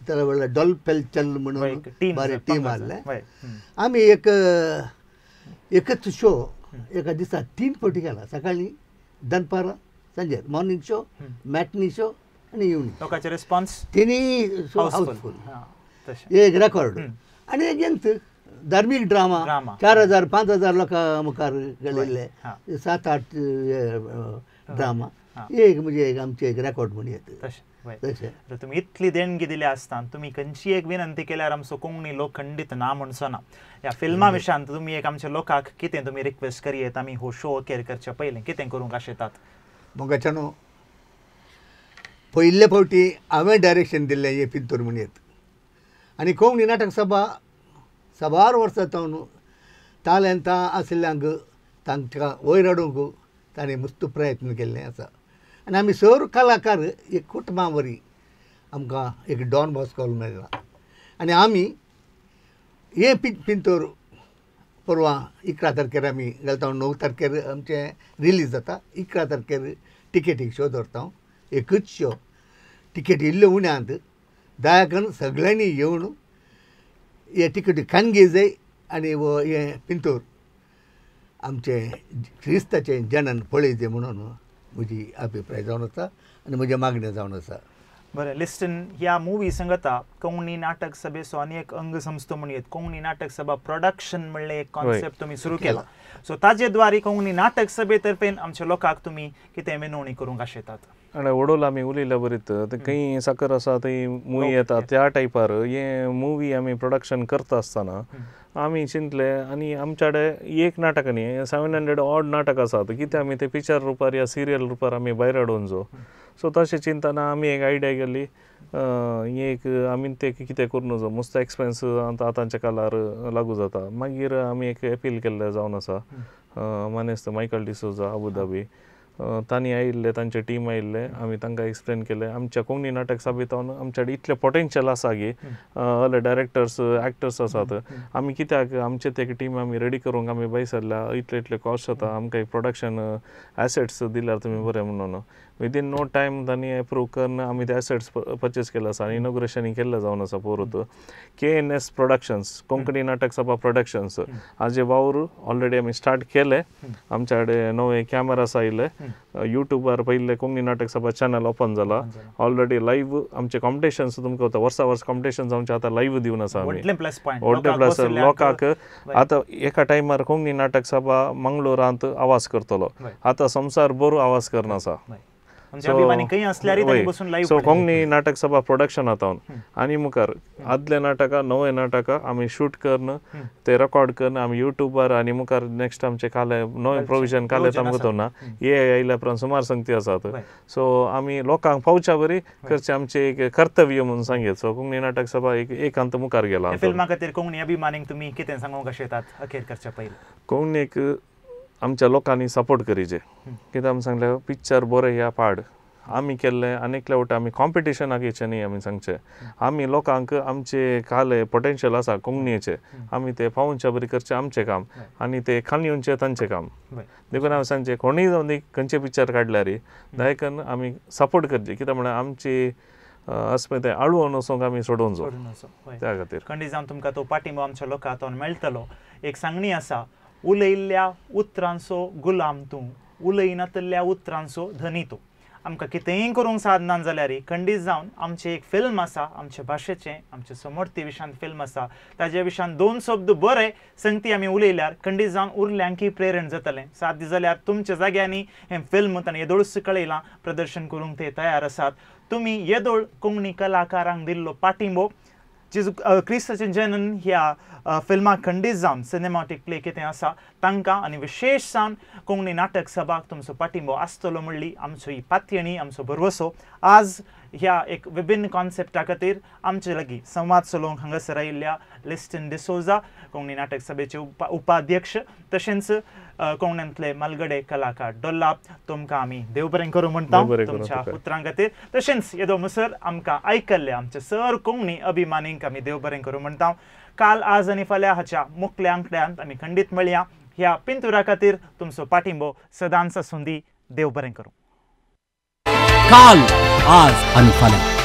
त्या वेळार डॉल पेलचल म्हणून बरें टीम आहले. आमी एक एकच शो एका दिसा 3 फावटी केला, सकाळी, दनपारां, सांजेर. मॉर्निंग शो, मॅटनी शो आनी इवनींग. लोकांचे रिस्पॉन्स तिनी शो हाऊसफुल, एक रेकॉर्ड. आनी एक हेंच धार्मीक ड्रामा 4000 5000 लोकां मुखार गेल्ले 7-8 ड्रामा एक म्हणजे एक आमचे एक रेकॉर्ड म्हण येता. तशें तुमी इतली देणगी दिली आसतना तुमी खंयची एक विनंती केल्यार आमचो कोंकणी लोक खंडीत ना म्हणचो ना. ह्या फिल्मा विशयांत तुमी एक आमच्या लोकांक कितें तुमी रिक्वेस्ट करयेत आमी हो शो अखेर करचे पयलीं कितें करूंक आशेतात? मोगाच्यानो पयले फावटी हांवें डायरेक्शन दिल्लें हे पिंतूर म्हण येत. आनी कोंकणी नाटक सभा साबार वर्सां जावन तालेंतां आशिल्ल्यांक तांकां वयर हाडूंक ताणें मस्त प्रयत्न केल्ले आसा. आनी आमी सर्व कलाकार एक कुटुंबा वरी आमकां एक डॉन बॉस्को मेळ्ळा. आनी आमी हे पिंतूर परवां 11 तारखेर आमी घालता, 9 तारखेर आमचें रिलीज जाता. 11 तारखेर टिकेटीक शो दवरता, एकूच शो. टिकेट इल्ल्यो उण्यांत दया करून सगळ्यांनी येवन हे टिकेटी खानगी जाय आनी हें पिंतूर आमचें क्रिस्ताचें जनन पळयचें म्हणून म्हजी अभिप्राय जावन आसा आनी म्हज्या मागणें जावन आसा. बरें लिस्टन, ह्या मुवी संगता कोंकणी नाटक सभेचो आनी एक अंग संस्थो म्हणयेत कोंकणी नाटक सभा प्रोडक्शन म्हणलें एक कॉन्सेप्ट तुमी सुरू केला. सो ताजे द्वारे कोंकणी नाटक सभे तर्फेन आमच्या लोकांक तुमी कितें विनवणी करूंक आशेतात? आनी वडोल आमी उलयल्या बरीत खंय साकर आसा थंय मुवी येता त्या टायपार हे मुवी आमी प्रोडक्शन करता आसतना आमी चिंतले आनी आमच्या कडेन एक नाटक न्ही 700 ऑड नाटक आसात, कितें आमी ते पिक्चर रुपार या सिरियल रुपार आमी भायर हाडून जो. सो तशें चिंतना आमी एक आयडिया केली एक आमी ते कितें करूं नजो मस्त एक्सपेन्स आतांच्या काळार लागू जाता. मागीर आमी एक अपील केल्लें जावन आसा मानेस्त मायकल डिसोजा अबुधाबी तांणी आयिल्ले, तांचे टीम आयिल्ले, आमी तांकां एक्सप्लेन केलें आमच्या कोंकणी नाटक सभेंत आमच्या इतलें पोटेन्शियल आसा की हले डायरेक्टर्स एक्टर्स आसात, आमी कित्याक आमचे ते टीम आमी रेडी करूंक आमी भायर सरल्या, इतले इतले कॉस्ट जाता, आमकां एक प्रोडक्शन एसेट्स दिल्यार तुमी बरें म्हणून. विदीन नो टायम तांणी एप्रूव करून आमी ते एसेट्स पर्चेस केले आसा आनी इनॉग्रेशन केल्लें जावन आसा पोरूत. KNS productions, Konkani Natak Sabha productions हाजे वावर ऑलरेडी आमी स्टार्ट केले. आमच्या कडेन नवे कॅमेरास आयिल्ले, युट्यूबार पयले कोंकणी नाटक सभा चॅनल ओपन जाला, ऑलरेडी लायव्ह आमचे कॉम्पिटिशन्स तुमकां वता वर्सा वर्स कॉम्पिटिशन्स आमचे आतां लायव्ह दिवन आसा आमी. व्हडलें प्लस लोकांक आतां एका टायमार कोंकणी नाटक सभा मंगळूरांत आवाज करतलो, आतां संवसार बरो आवाज करना आसा. सो कोंकणी नाटक सभा प्रोडक्शन आतां आनी मुखार आदले नाटकां नवे नाटकां आमी शूट करून ते रेकॉर्ड करून आमी युट्यूबार आनी मुखार नेक्स्ट आमचे काले नवे प्रोविजन काले आमकां ना हे आयल्या उपरांत सुमार संगती आसात. सो आमी लोकांक पावच्या बरी करचें आमचें एक कर्तव्य म्हणून सांगेत. सो कोंकणी नाटक सभा एक एकांत मुखार गेला. फिल्मा खातीर कोंकणी अभिमानींक तुमी कितें सांगूंक शकतात अखेर करच्या पयलीं? कोंकणीक आमच्या लोकांनी सपोर्ट करीचे, कित्याक आमी सांगलें पिक्चर बरें ह्या पाड आमी केल्लें आनी एकल्या वटा आमी कॉम्पिटिशनाक येचें न्ही. आमी सांगचें आमी लोकांक आमचे काले पोटेन्शियल आसा कोंकणीचें आमी ते पावोवच्या बरी करचें आमचें काम आनी ते खाली येवचें तांचें काम. देखून हांवें सांगचें कोणीय जावन ती खंयचें पिक्चर काडल्यार दायकन आमी सपोर्ट करचें, कित्याक म्हळ्यार आमची अस्मिताय आळवण वचोंक आमी सोडून जावं त्या खातीर. खंडीत जावन तुमकां तो पाठिंबो आमच्या लोकांक मेळटलो. एक सांगणी आसा, उलयल्ल्या उतरांचो गुलाम तूं, उलयनातल्या उतरांचो धनी तूं. आमकां कितेंय करूंक सादना जाल्यार खंडीत जावन आमचें एक फिल्म आसा, आमचे भाशेचें, आमचे समर्थी विशयांत फिल्म आसा, ताजे विशयांत 2 शब्द बरे संगती आमी उलयल्यार खंडीत जावन उरल्यांकी प्रेरण जातलें. साध्य जाल्यार तुमच्या जाग्यांनी हें फिल्म ताणें येदोळच कळयलां प्रदर्शन करूंक ते तयार आसात. तुमी येदोळ कोंकणी कलाकारांक दिल्लो पाठिंबो जेजू क्रिस्ताचें जनन ह्या फिल्माक खंडीत जावन सिनेमॅटीक प्ले कितें आसा तांकां आनी विशेश जावन कोंकणी नाटक सभाक तुमचो पाठिंबो आसतलो म्हणली आमचो ही पातयणी, आमचो भरवसो. आज ह्या एक विभिन्न कॉन्सेप्टा खातीर आमचे लागीं संवाद चलोवंक हांगासर आयिल्ल्या लिस्टन डिसोजा, कोंकणी नाटक सभेचे उपाध्यक्ष, तशेंच कोंकणींतले मालगडे कलाकार डोल्लाप, तुमकां आमी देव बरें करूं म्हणटा तुमच्या उतरां खातीर. तशेंच येदो मुसर आमकां आयकल्ले आमचे सर कोंकणी अभिमानींक आमी देव बरें करूं म्हणटा. काल, आज आनी फाल्यां हाच्या मुखल्या आंकड्यांत आमी खंडीत मेळया. ह्या पिंतुरा खातीर तुमचो पाठिंबो सदांच आसूं दी. देव बरें करूं. काल, आज आनी फाल्यां.